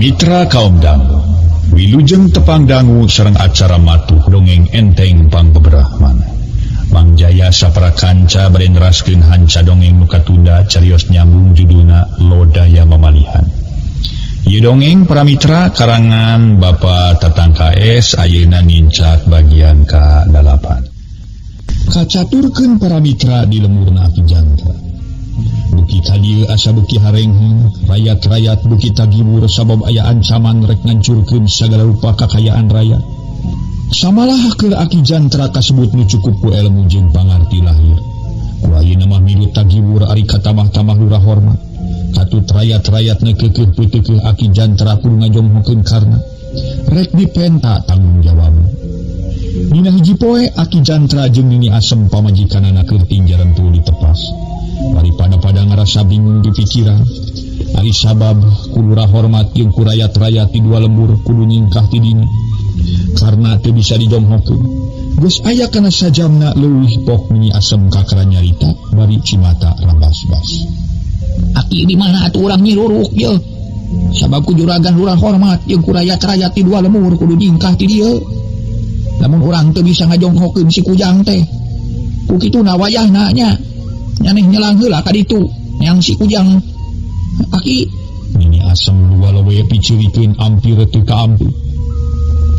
Para mitra kaum dangu, wilujeng tepang dangu sareng acara matuh dongeng enteng pangbeberahmana. Mang Jaya sapara kanca bade neraskeun hanca dongeng nu katunda carios nyambung judulna Lodaya Mamalihan. Ieu dongeng para mitra karangan Bapak Tatang KS ayeuna nincak bagian ka-8. Kacaturkeun para mitra di lemurna Aki Jantra. Bukit tadi asa beuki harengheng, rayat-rayat beuki tagibur sabab aya ancaman rek ngancurkeun sagala rupa kakayaan rayat. Samalah keur Aki Jantra kasebut nu cukup ku elmu jeung pangarti lahir. Ku ayeuna mah milu tagibur ari katamah-tamah lurah hormat. Katut rayat-rayat nu keukeuh peuteukeuh Aki Jantra kudu ngajonghokeun karna rek dipenta tanggung jawab. Dina hiji poe Aki Jantra jeung Nini Asem pamajikanana keur tinjaran tuluy ditepas. Bari pada-pada ngarasa bingung di pikiran. Ari sabab ku lurah hormat jeung ku rayat-rayat di dua lembur kudu nyingkah ti dinya. Karena teu bisa dijonghokeun. Geus aya kana sajamna leuwih pok Nini Asem kakara nyarita bari cimata rambas-bas. Aki di mana atuh urang nyiruruk ye? Sabab ku juragan lurah hormat jeung ku rayat-rayat di dua lembur kudu nyingkah ti dieu. Lamun urang teu bisa ngajonghokeun si Kujang teh. Ku kituna wayahna nya. Nyaneh nyelang heula ka ditu yang si Kujang. Aki Nini Asem dua lowe picirikeun ampir teu kaampu.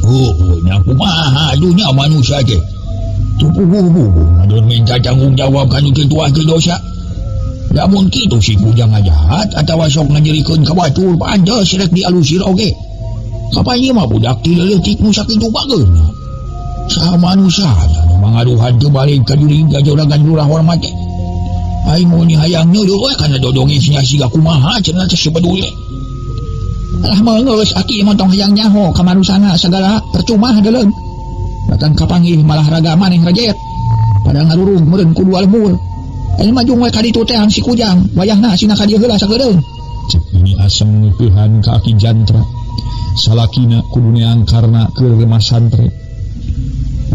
Oh, nya kumaha dunya manusia teh. Tupuguh-guguh ngadon minta tanggung jawab kana kitu teu dosa. Lamun kitu si Kujang ngajahat atawa sok nganyerikeun ka batur pantes rek dialusir oge. Kapan ieu mah budak ti leutik nu sakitu bageuna. Saha manusia nu mangaduhan teu balik ka jurig ka juragan lurah hormat teh. Aing mau ni hayang nyeureut we kana dodongeng sia siga kumaha cenah teh si peduli. Alah geus aki mah tong hayang nyaho ka manusana sagala percuma deuleun. Bahkan kapanggih malah raga maneh rejet. Pada ngarurung meureun ku dua lemur. Aing mah jung we ka ditu teh si Kujang, wayahna sina ka dieu heula sagedeung. Cek Nini Asem ngeukehan ka Aki Jantra. Salakina kudu neang karna keur masantren.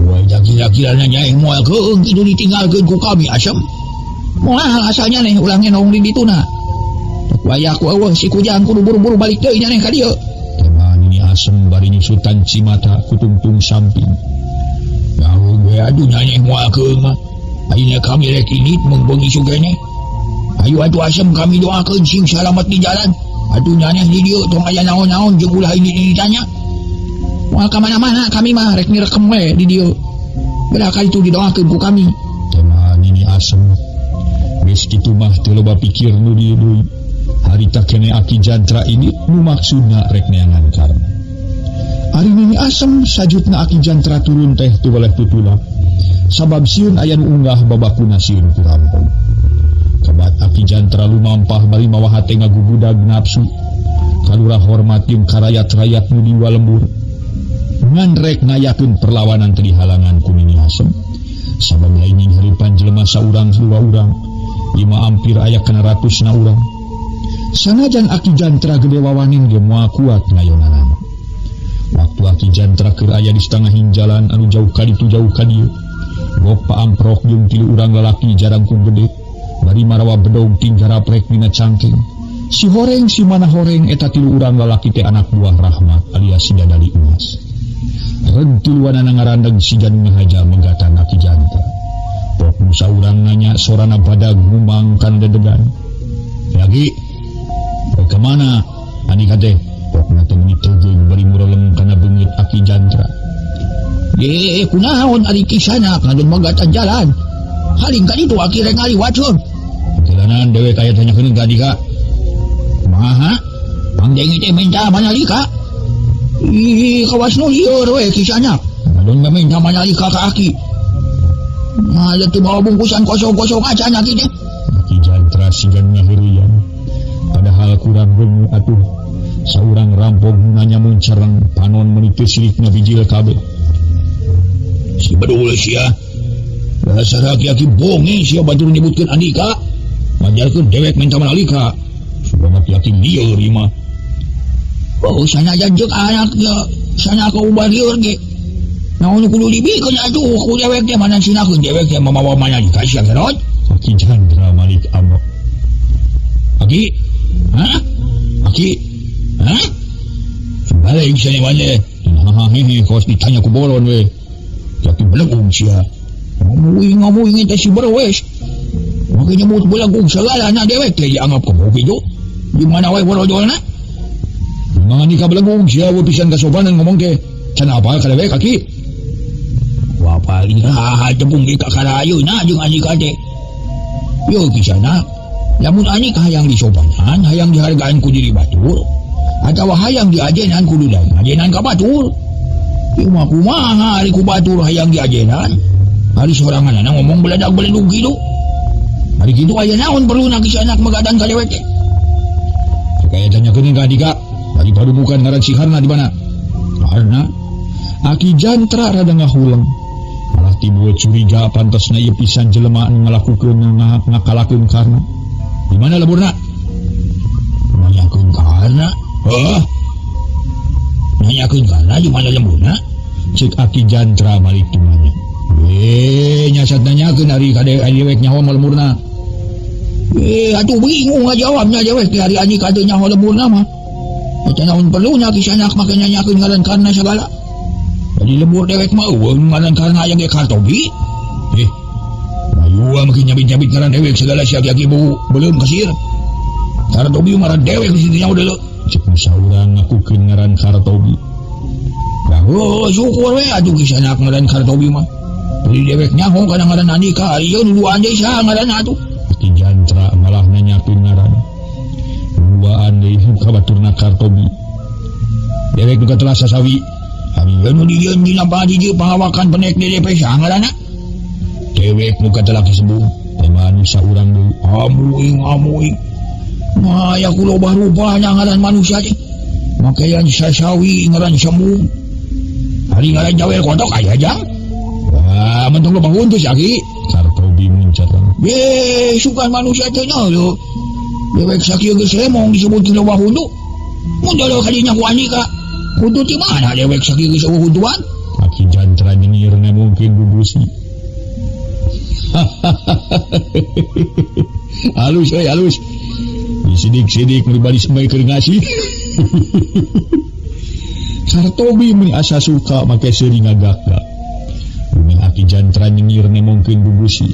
Wah, kira-kirana nya moal keung kitu ditinggalkeun ku kami Asem. Moal asalnya nih ulah ngenong di dituna. Wayah ku eueuh si Kujang kudu buru-buru balik deui nyaneh ka dieu. Tema Nini Asem bari nyusutan cimata kutungtung samping. Gawe we aduh nyaneh moal keung mah. Ayeuna kami rek init mengbengi sugene. Ayo atuh Asem kami doakeun sing salamet di jalan. Atuh nyaneh di dieu tong aya naon-naon jeung ulah ini ditanya. Moal ka mana-mana kami mah rek ngirekem we di dieu. Beda itu didoakeun ku kami. Tema Nini Asem geus kitu mah teu loba pikir nu dieu deui. Harita kene Aki Jantra ini nu maksudna rek neangan karna. Ari Nini Asem sajutna Aki Jantra turun teh teu boleh tutulak. Sabab sieun aya nu unggah babakuna sieun ku rampong. Kabat Aki Jantra lumampah bari mawa hate ngagugudag nafsu. Kalurah hormat jeung karayat-rayat nu di lembur. Ngan rek ngayakeun perlawanan teu dihalangan ku Nini Asem. Sabab lain haripan jelema saurang dua urang. Lima ampir aya kana ratusna urang. Sanajan Aki Jantra gede wawanin ge moal kuat ngayonanan. Waktu Aki Jantra keur aya di setengahin jalan anu jauh ka ditu jauh ka dieu. Gok paamprok jeung tilu urang lalaki jarangkung gede. Bari marawa bedog tinggarap rek dina cangking. Si horeng si mana horeng eta tilu urang lalaki teh anak buah Rahmat alias si Dadali Emas. Reg tiluanana ngarandeg si janu ngahaja megatan Aki Jantra. Pok nu saurang nanya sorana badag ngumang kana dedegan. Lagi rek ka mana? Andika teh pokna teh meuni teugeung bari murelem kana beungeut Aki Jantra. Ye, kunaon ari kisana ngadon megatan jalan. Haling ka ditu aki rek ngaliwatkeun. Jalanan dewek aya tanyakeun ka Andika. Kumaha? Pangdengi teh minta manalika. Ih, kawas nu lieur we kisana. Ngadon minta manalika ka aki. Nah, teu bawa bungkusan kosong-kosong acan aki teh. Aki Jantra sigan ngaheureuyan. Padahal kurang geuneuh atuh. Saurang rampok nanya muncereng panon meuni teu sirik ngabijil kabeh. Si bedul sia. Dasar aki-aki bonge sia batur nyebutkeun Andika. Ngajarkeun dewek minta manalika. Sugan aki-aki lieur ieu mah. Oh, sanajan jeung anak ge sana ka ubar lieur ge. Naon kudu dibikeun atuh ku dewek teh mana sinakeun dewek teh mamawa manalika sia gerot. Aki Jantra malik amok. Aki? Hah? Aki? Hah? Balik sia mana? Haha hehe kos ditanya ku bolon we. Tapi belagung sia. Ngamuing teh si berwes. Make nyebut belagung segala na dewek teh dianggap kamu kitu. Di mana wae borojolna? Mangani ka belagung sia we pisan kasopanan ngomong teh. Can apa ka dewek kaki? Wah paling haha tepung ge ka karayuna jeung Andika teh. Yo kisana, lamun Andika hayang disopanan, hayang dihargaan ku diri batur, atawa hayang diajenan kudu daek ngajenan ka batur. Ieu mah kumaha ari ku batur hayang diajenan? Ari soranganna ngomong beledag-beledug kitu. Ari kitu aya naon perluna kisanak megadan ka dewek teh? Kaya tanyakeun ka Andika, bari padubukan ngaran si Karna di mana? Karna Aki Jantra rada ngahuleng. Malah timbul curiga pantasna ieu pisan jelema anu ngalakukeun ngakalakeun Karna. Di mana leburna? Nanyakeun Karna? Heuh. Nanyakeun Karna di mana lemburna? Cek Aki Jantra malik tumanya. Nyasat nanyakeun ari ka dewek nyaho mah lemburna. Atuh bingung ngajawabna dewek teh ari Andika teu nyaho lemburna mah. Eta naon perluna kisanak make nanyakeun ngaran Karna sagala. Jadi lembur dewek mah eueuh ngaran Karna aya ge Kartobi. Mayu mah nyabit-nyabit ngaran dewek segala sia aki bu belum kasir. Kartobi ngaran dewek di situ nyaho deuleu. Cek saurang ngakukeun ngaran Kartobi. Lah heuh syukur we atuh kisanak ngaran Kartobi mah. Jadi dewek nyaho kana ngaran Andika, ieu nu duaan deui saha ngaranna atuh. Aki Jantra malah nanyakeun ngaran. Duaan deui ka baturna Kartobi. Dewek nu katelah sasawi. Ari nu dijieun dina padi pangawakan penek DDP saha ngaranna? Dewek nu katelah Ki Sembung. Teh manusia urang deui. Amuing amuing. Mah aya ku loba rupana ngaran manusia teh. Makean sasawi ngaran Sembung. Ari ngaran Jawel Kotok aya jang? Wah, mentung loba huntu si Aki. Kartobi muncat. Ye, sugan manusia teh nya lho. Dewek sakieu geus lemong disebutkeun loba huntu. Mun deuleu ka dinya ku Andika. Huntu ti mana dewek sakieu geus eueuh huntuan? Aki Jantra nyengir mungkin gugusi. Halus euy, halus. Disidik-sidik nu baris bae keur ngasih. Kartobi meni asa suka make seuri ngagak-gak. Bumi Aki Jantra nyengir mungkin gugusi.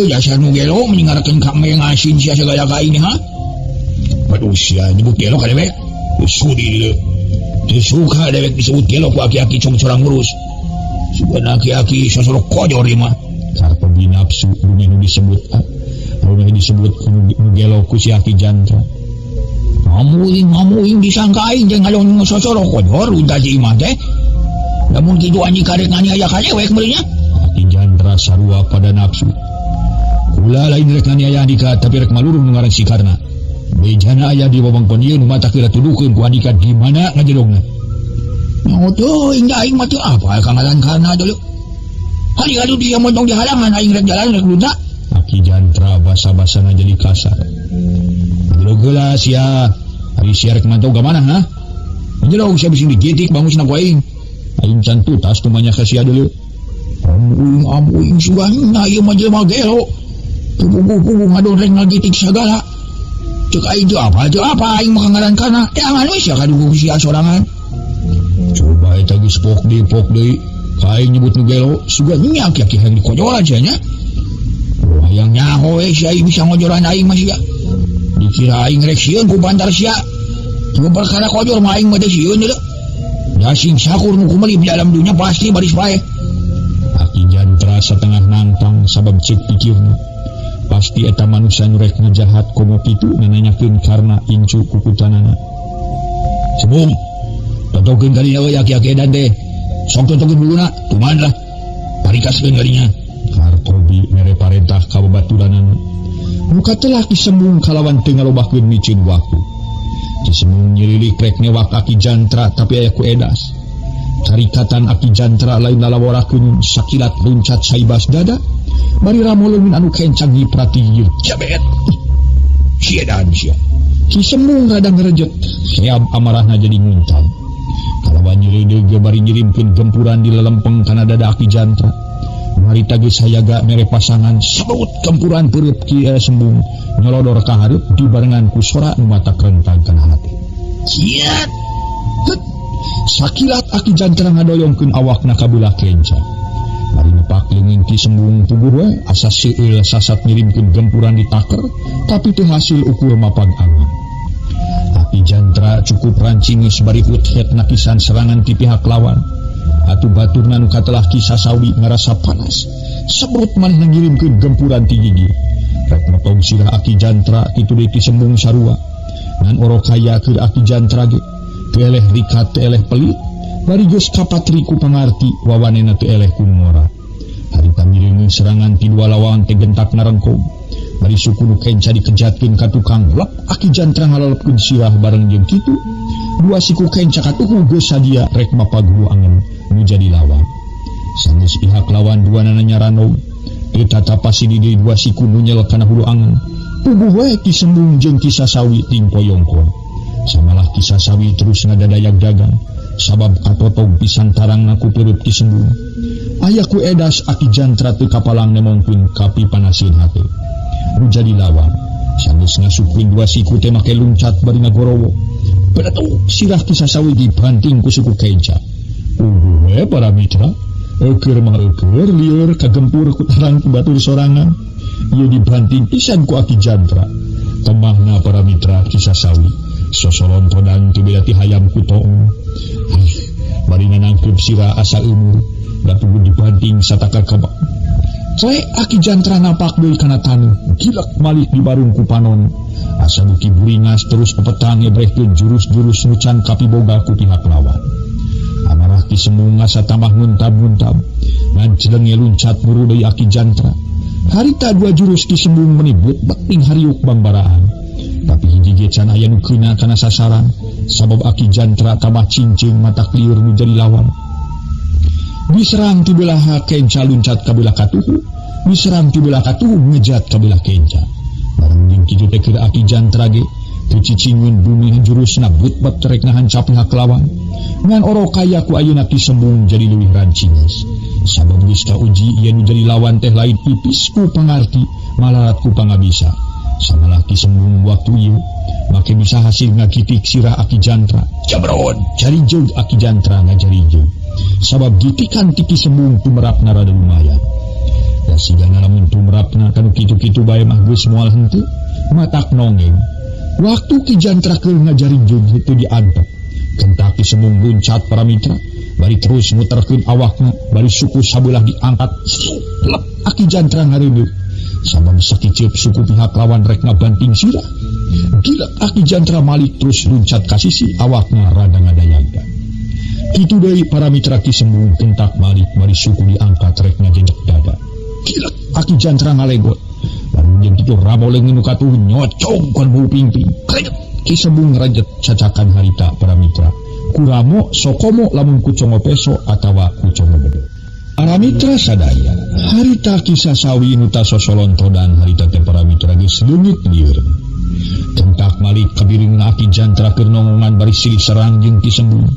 Dasar nu gelo menyingarkeun ka meh ngasin sia sagala ka aing ha. Aduh sia nyebut gelo ka dewek. Sudi deuleu. Teu suka dewek disebut gelo ku aki-aki cong corang ngurus. Sugan aki-aki sosok kojor ieu mah. Kartobi nafsu bumi nu disebut nu disebut nu gelo ku si Aki Jantra. Ngamuing disangka aing teh ngalong sosok kojor unta si imah teh. Lamun kitu Andika rek nganiaya ka dewek meureun nya. Aki Jantra sarua pada nafsu. Kula lain rek nganiaya Andika tapi rek maluruh nu ngaran si Karna. Bejana aya di wewengkon ieu nu mata kira tuduhkeun ku Andika di mana ngajedongna. Nyaho teuing da aing mah teu apa ka ngaran Karna deuleu. Hari anu dia montong di halangan aing rek jalan rek lunta. Aki Jantra basa-basana jadi kasar. Jero geula sia. Ari sia rek mantau ka mana ha? Jero sia bisi digitik bangusna ku aing. Aing can tutas tumanya ka sia deuleu. Amuing amuing sugan ieu mah jelema gelo. Puguh-puguh ngadon rek ngagitik sagala. Cek aing teu apa aing mah ngaran Karna. Teh angan we sia kadugu sia sorangan. Coba eta geus pok deui. Ka aing nyebut nu gelo, sugan nya aki-aki hayang dikojoran sia nya. Oh, hayang nyaho we sia bisa ngojoran aing mah sia. Dikira aing rek sieun ku bantar sia. Teu perkara kojor mah aing mah teh sieun deuleu. Dasing sakur nu kumeuli di alam dunya pasti baris bae. Aki Jantra satengah nantang sabab cek pikirna. Pasti eta manusia nu rek ngajahat komo kitu nanyakeun Karna incu kukutanana. Sembung, totokeun kadinya euy aki-aki edan teh. Sok totokeun huluna, tuman lah. Parikaskeun kadinya. Kartobi mere parentah ka babaturanana. Muka telah Ki Sembung kalawan teu ngalobahkeun micin waktu. Ki Sembung nyirilik rek newak Aki Jantra tapi aya ku edas. Carikatan Aki Jantra lain lalaworakeun sakilat luncat saibas dada. Bari ramoleun anu kencang nyiprati ieu jabet. Sia dan sia. Ki Sembung rada ngerejet, heab amarahna jadi nguntang. Kalawan nyirideug ge bari ngirimkeun gempuran di lelempeng kana dada Aki Jantra. Harita geus hayaga mere pasangan sebut gempuran peureut Ki Sembung nyolodor ka hareup dibarengan ku sora nu mata kerentang kana hati. Ciat. Het! Sakilat Aki Jantra ngadoyongkeun awakna ka beulah kenca. Bari nepak leungeun Ki Sembung puguh we asa seueul sasat ngirimkeun gempuran ditaker tapi teu hasil ukur mapag angan. Aki Jantra cukup rancingis bari hut-het nakisan serangan ti pihak lawan. Atuh baturna nu katelah Ki Sasawi ngarasa panas. Sebrut manehna ngirimkeun gempuran ti gigi. Rek motong sirah Aki Jantra kitu deui Ki Sembung sarua. Ngan orok kaya keur Aki Jantra ge teu eleh rikat teu eleh pelit. Bari geus kapatri ku pangarti wawanena teu eleh ku ngora. Harita mireungeun serangan ti dua lawan teh gentak narengkong. Bari suku nu kenca dikejatkeun ka tukang lep Aki Jantra ngalolepkeun sirah bareng jeung kitu. Dua siku kenca katuhu geus sadia rek mapag hulu angen nu jadi lawan. Sanggeus pihak lawan duanana nyaranog. Teu tatapasi di deui dua siku nu nyel kana hulu angen. Puguh we Ki Sembung jeung Ki Sasawi tingkoyongkon. Samalah Ki Sasawi terus ngadadayak dagang. Sabab katotog pisan tarangna ku peureut Ki Sembung. Aya ku edas Aki Jantra teu kapalang nemongkeun kapi panasin hate. Nu jadi lawan. Sanggeus ngasupkeun dua siku teh make luncat bari ngagorowo. Beretuk sirah Ki Sasawi dibanting ku suku kenca. Puguh we para mitra. Eukeur mah eukeur lieur kagempur ku tarang ku batur sorangan. Ieu dibanting pisan ku Aki Jantra. Temahna para mitra Ki Sasawi. Sosolontodan teu beda ti hayam ku toong. Bari nangkeup sirah asa eumur, da puguh dibanting satakar kabak. Coe Aki Jantra napak deui kana taneuh, gilek malik di barung ku panon. Asa beuki buringas terus pepetang ngebrehkeun jurus-jurus nu can kapiboga ku pihak lawan. Amarah Ki Sembung asa tambah nguntab-nguntab, ngan celenge luncat muru deui Aki Jantra. Harita dua jurus Ki Sembung menibut beting hariuk bangbaraan. Tapi hiji ge can aya nu keuna kana sasaran, sabab Aki Jantra tambah cincing mata liur nu jadi lawan. Diserang ti belah kenca luncat ka belah katuhu, diserang ti belah katuhu ngejat ka belah kenca. Bareng jeung kitu teh keur Aki Jantra ge teu cicingeun bumi jurusna but-but rek ngahancap pihak lawan. Ngan orok kaya ku ayeuna Ki Sembung jadi leuwih rancingis. Sabab geus kauji ieu nu jadi lawan teh lain ipis ku pangarti malarat ku pangabisa. Samalah Ki Sembung waktu ieu make bisa hasil ngagitik sirah Aki Jantra. Jabron jari jeug Aki Jantra ngajari jeug. Sabab gitikan ti Ki Sembung tumerapna rada lumayan. Da sigana lamun tumerapna kanu kitu-kitu bae mah geus moal henteu matak nongeng. Waktu Ki Jantra keur ngajari jeug henteu diantep. Kentak Ki Sembung luncat para mitra, bari terus muterkeun awakna, bari suku sabelah diangkat, lep Aki Jantra ngareuneuh. Sabab sakiceup suku pihak lawan rek ngabanting sirah. Gila Aki Jantra malik terus luncat ka sisi awakna rada ngadayaga. Kitu deui para mitra Ki Sembung kentak malik bari suku diangkat rek ngajejek dada. Gila Aki Jantra ngalegot. Baru jeung kitu ramo leungeun nu katuh nyocong kan bau pingping. Krejet Ki Sembung ngerajet cacakan harita para mitra. Kuramo sokomo lamun ku congo peso atawa ku congo bedog. Para mitra sadaya, harita Ki Sasawi nu tasosolontodan harita teh para mitra geus leungit lieur. Kentak malik kabiring Aki Jantra keur nongongan bari silih serang jeung Ki Sembung.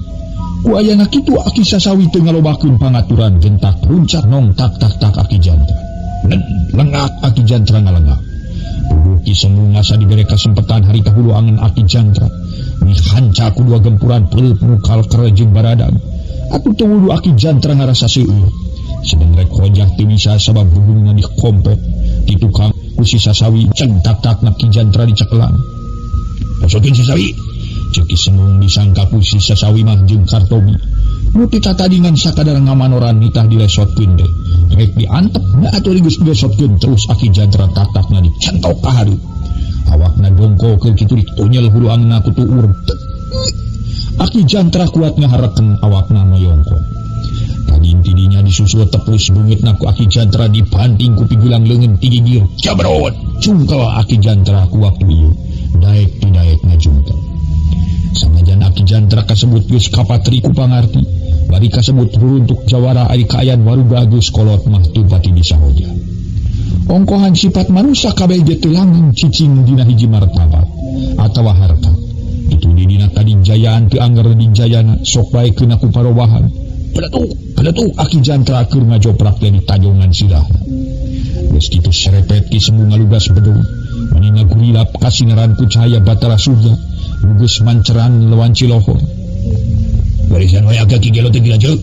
Ku ayana kitu Aki Sasawi teu ngalobakeun pangaturan gentak runcat nong tak tak tak Aki Jantra. Lengak Aki Jantra ngalengak. Puguh Ki Sembung asa dibere kasempetan harita hulu angen Aki Jantra. Mihanca ku dua gempuran peleup nu kalker jeung baradag. Atuh teu wudu Aki Jantra ngarasa seueur. Sedeng rek hojah teu bisa sabab hubungna dikompet. Di tukang ku si Sasawi ceng tak tak na Ki Jantra dicekelan. Posokeun Sasawi. Ceuk Ki Sembung disangka ku si Sasawi mah jeung Kartobi. Nu ti tatadingan sakadar ngamanoran nitah dilesotkeun teh. Rek diantep na atuh geus dilesotkeun terus Aki Jantra tak-takna dicentok ka hareup. Awakna dongko keur kitu ditunyel hulu angeunna ku tuur. Aki Jantra kuat ngahareken awakna noyongkon. Tadi tidinya disusul tepus beungitna ku Aki Jantra dibanting ku pigulang leungeun ti gigir. Jabrot cungkel Aki Jantra ku waktu ieu. Daek ti daek ngajungkel. Sanajan Aki Jantra kasebut geus kapatri ku pangarti, bari kasebut ruruntuk jawara ari kaayan waruga geus kolot mah teu pati bisa hoja. Ongkohan sifat manusia kabeh ge teu langgeng cicing dina hiji martabat atawa harta. Itu di dina kadinjayaan teu angger dinjayana sok bae keuna ku parobahan. Peletuk, peletuk Aki Jantra keur ngajoprak teh di tajongan sirahna. Geus kitu serepet Ki Sembung ngalugas bedog, mani ngagurilap kasinaran ku cahaya Batara Surya, nu geus manceran lewanci lohor. Barisan wae agak Ki Gelo teh dilanjut.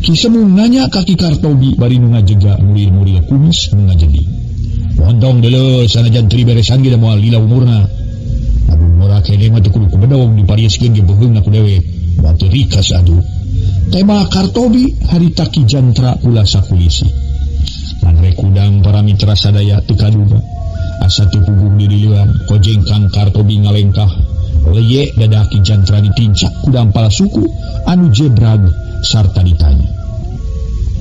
Ki Semung nanya ka Ki Kartobi bari nu ngajega murir-murir kumis nu ngajedi. Montong deuleu sanajan teu diberesan ge da moal lila umurna. Aduh ngora kene mah teu kudu ku bedog diparieskeun ge beuheungna ku dewek. Batu rikas aduh. Tema Kartobi harita Ki Jantra ulah sakulisi. Ngan rek kudang para mitra sadaya teu kaduga. Asa teu puguh dililuan kojeng Kang Kartobi ngalengkah. Leye dada Ki Jantra ditincak ku dampal suku anu jebrag sarta ditanya.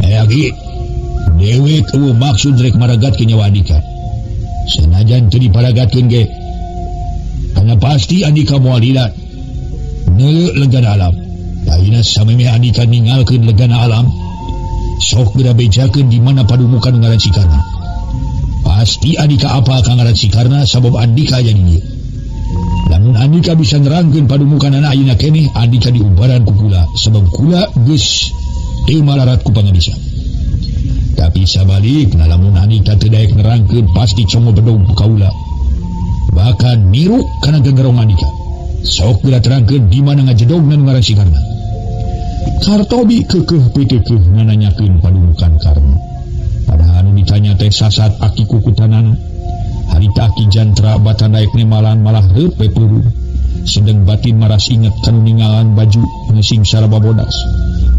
Aki, dewek eueuh maksud rek maragatkeun nyawa Andika. Sanajan teu diparagatkeun ge, kana pasti Andika moal lila. Neuleuh legana alam. Ayeuna samemeh Andika ninggalkeun legana alam, sok geura bejakeun di mana padumukan ngaran si Karna. Pasti Andika apal ka ngaran si Karna sabab Andika aya di dieu. Lamun Andika bisa nerangkeun padumukanana ayeuna keneh, Andika diubaran ku kula sabab kula geus teu malarat ku pangabisa. Tapi sabalikna lamun Andika teu daek nerangkeun pasti congo bedog ku kaula. Bahkan niru kana genggerong Andika. Sok geura terangkeun di mana ngajedogna nu ngaran si Karna. Kartobi keukeuh peuteukeuh nananyakeun padumukan Karna. Padahal anu ditanya teh sasat aki kukutanana. Harita Ki Jantra batan daek nemalan malah reup we peureum. Sedeng batin maras inget kanu ninggalan baju ngesing saraba bodas.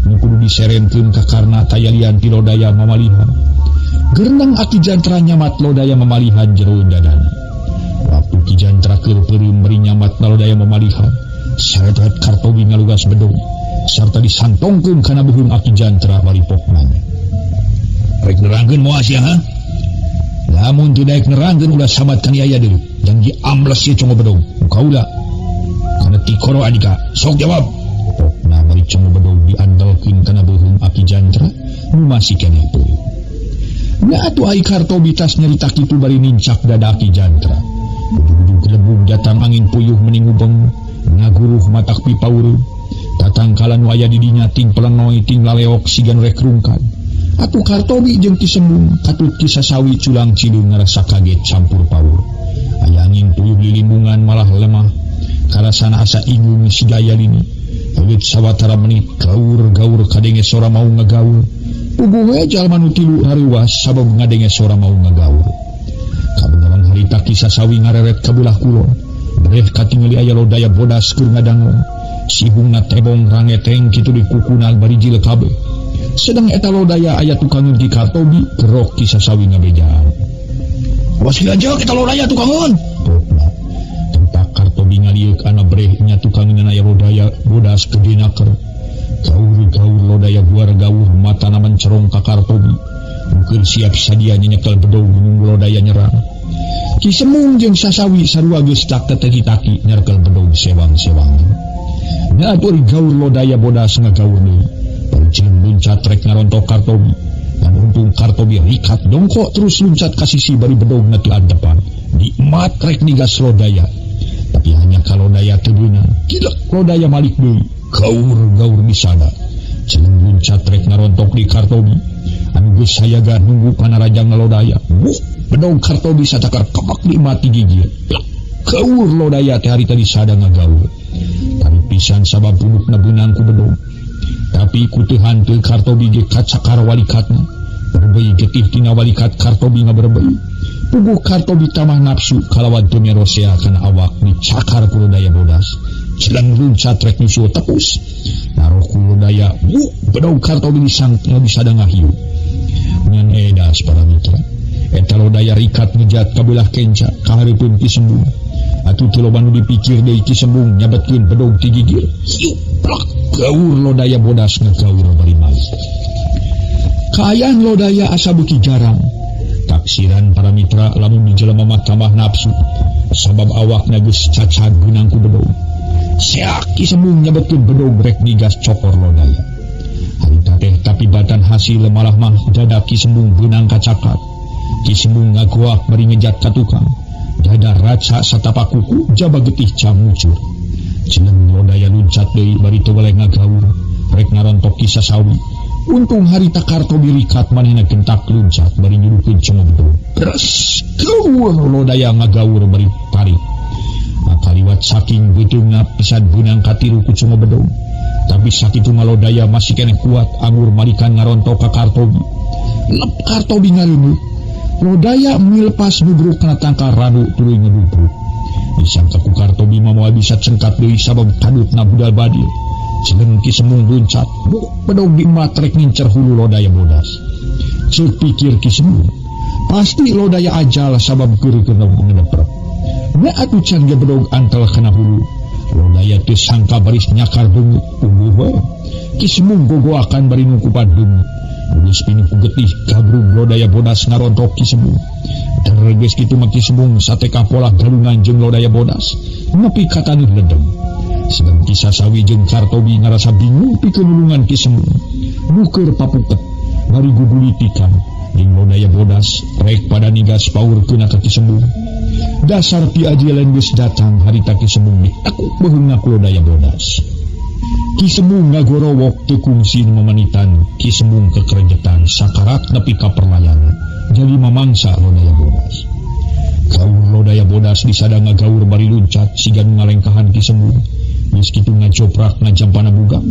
Nu kudu diserenkeun ka Karna tayalian ti lodaya mamalihan. Gerenang Aki Jantra nyamat lodaya mamalihan jero dadana. Waktu Ki Jantra keur peureum bari nyamat lodaya mamalihan, saret-ret Kartobi ngalugas bedog sarta disantongkeun kana beuheung Aki Jantra bari pok nanya. Rek nerangkeun moal sia ha? Lamun teu daek nerangkeun ulah samat kaniaya deui, jang diambles ieu congo bedog. Kaula kana tikoro Andika, sok jawab. Pokna bari congo bedog diandalkeun kana beuheung Aki Jantra nu masih keneh peureum. Nya atuh ai Kartobi tas nyarita kitu bari nincak dada Aki Jantra. Ujug-ujug kelebung datang angin puyuh meningubeng, ngaguruh matak pipaureuh. Tatangkalan nu aya di dinya ting pelenoy ting laleok siga nu rek rungkad. Atuh Kartobi jeung Ki Sembung katut Ki Sasawi culang cileung ngarasa kaget campur paur. Aya angin puyuh lilimbungan malah lemah. Karasana asa ingung siga aya lini. Leuwih sawatara menit gaur-gaur kadenge sora mau ngagaur. Puguh we jalma nu tilu hariwas sabab ngadenge sora mau ngagaur. Kabeneran harita Ki Sasawi ngareret ka belah kulon. Breh katingali aya lodaya bodas keur ngadango. Sihungna tebong rangeteng kitu di kukuna bari jil kabeh. Sedang eta lodaya aya tukangeun Ki Kartobi kerok Ki Sasawi ngabejaan. Awas dilanjut eta lodaya tukangeun. Pokna tempat Kartobi ngalieuk ana breh nya tukangeun aya lodaya bodas gedena ker. Gaur-gaur lodaya guar gaur matana mencerong ka Kartobi. Mungkin siap sadia nyekel bedog nunggu lodaya nyerang. Ki Semung jeung Sasawi sarua geus tak teteki-taki nyerkel bedog sewang-sewang. Nya atuh gaur lodaya bodas ngagaur deui. Jeleng luncat rek ngarontok Kartobi. Dan untung Kartobi rikat dongkok terus luncat ka sisi bari bedog na ti depan. Nikmat rek nigas lodaya. Tapi hanya kalau daya teu beunang, gila lodaya malik deui. Gaur-gaur di sana. Jeleng luncat rek ngarontok di Kartobi. Anu geus sayaga nunggu panarajang lodaya. Buk, bedog Kartobi satakar kebak nikmati gigir. Gaur lodaya teh harita di sada ngagaur. Tapi pisan sabab pundukna beunang ku bedog. Tapi ku teu hanteu Kartobi ge kacakar walikatna. Berbei getih tina walikat Kartobi ngaberbei. Puguh Kartobi tamah nafsu kalawan teu merosea kana awak dicakar ku lodaya bodas. Jeleng luncat rek nyusul tepus. Naroh ku lodaya, buk, bedog Kartobi disang bisa ngahiu. Ngan edas para mitra. Eta lodaya rikat ngejat ka belah kenca ka hareupeun Ki Sembung. Atuh teu loba nu dipikir deui Ki Sembung nyabetkeun bedog ti gigir. Hiu, plak. Gaur lodaya bodas ngagaur bari mali. Kaayaan lodaya asa beuki jarang. Taksiran para mitra lamun dijelema mah tambah nafsu. Sabab awakna geus cacad beunang ku bedog. Seak Ki Sembung nyabetkeun bedog rek digas cokor lodaya. Harita teh tapi batan hasil malah mah dada Ki Sembung beunang kacakat. Ki Sembung ngagoak bari ngejat ka tukang. Dada raca satapak kuku jaba getih camucur. Jeleng lodaya luncat deui bari teu weleh ngagaur rek ngarontok Ki Sasawi. Untung harita Kartobi rikat manehna gentak luncat bari nyuruhkeun congo bedog. Bres, gaur lodaya ngagaur bari tarik. Maka liwat saking beuteungna pisan beunang katilu ku congo bedog. Tapi sakitu mah Lodaya masih keneh kuat anggur malikan ngarontok ka Kartobi. Lep Kartobi ngareuneuh. Lodaya milepas nubruk kana tangkal ranu tuluy ngedubruk. Disangka ku Kartobi mah moal bisa cengkat deui sabab kadutna budal badil. Ceneng Ki Semung luncat, buk bedog di matrek ngincer hulu Lodaya bodas. Ceuk pikir Ki Semung, pasti Lodaya ajal sabab keur-keur ngedeprek. Na atuh can ge bedog antel kana hulu. Lodaya teu sangka baris nyakar beungeut ungguh we. Ki Semung gogoakan bari nungkupan beungeut. Geus pinuh ku getih gabrug Lodaya bodas ngarontok Ki Semung. Geus kitu mah Ki Semung sateka polah galungan jeung Lodaya bodas nepi ka taneuh ledeng. Sedang Ki Sasawi jeung Kartobi ngarasa bingung pikeun nulungan Ki Semung. Nu keur papuket bari gugulitikan jeung Lodaya bodas rek pada nigas paurkeun ka Ki Semung. Dasar Pi Aji lain geus datang harita Ki Semung ditekuk beuheungna ku Lodaya bodas. Ki Semung ngagorowok teu kungsi nu mamanitan. Ki Semung kekerejetan sakarat nepi ka perlayan jadi mamangsa Lodaya bodas. Gaur Lodaya bodas disada ngagaur bari luncat siga nu ngalengkahan Ki Semung. Geus kitu ngajoprak ngajampana bugang.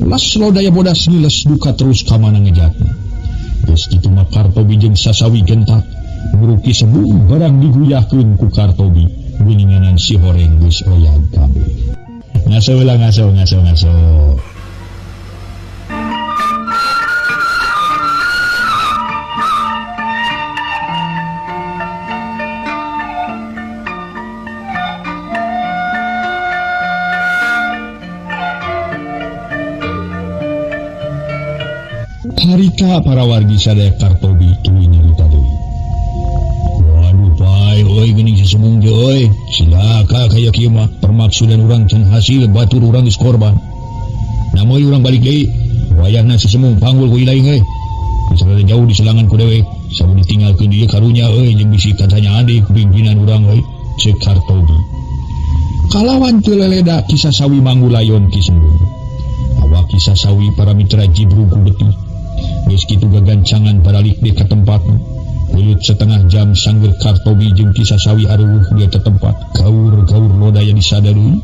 Las Lodaya bodas ngiles duka terus ka mana ngejatna. Geus kitu mah Kartobi jeung Sasawi gentak. Muru Ki Semung barang diguyahkeun ku Kartobi. Geuninganan si horeng geus oyag kabeh. Ngaso lah ngaso ngaso ngaso. Harita para wargi sadaya Kartobi tuluy nyarita deui. Waduh pae euy geuning si Semung ge euy. Cilaka kaya kieu mah permaksudan urang can hasil batur urang geus korban. Namun urang balik deui. Wayahna si Semung panggul ku ilaing euy. Bisa jauh di selangan ku dewek. Samun ditinggalkeun dieu karunya euy jeung bisi katanyaan deui pimpinan urang euy. Ceuk Kartobi. Kalawan teu leleda Ki Sasawi mangulayon Ki Semung. Awak Ki Sasawi para mitra jibrug ku getih. Geus kitu gagancangan baralik deui ka tempatna. Leuleut setengah jam sanggeur Kartobi jeung Ki Sasawi areuweuh di eta tempat. Gaur-gaur Lodaya disadari.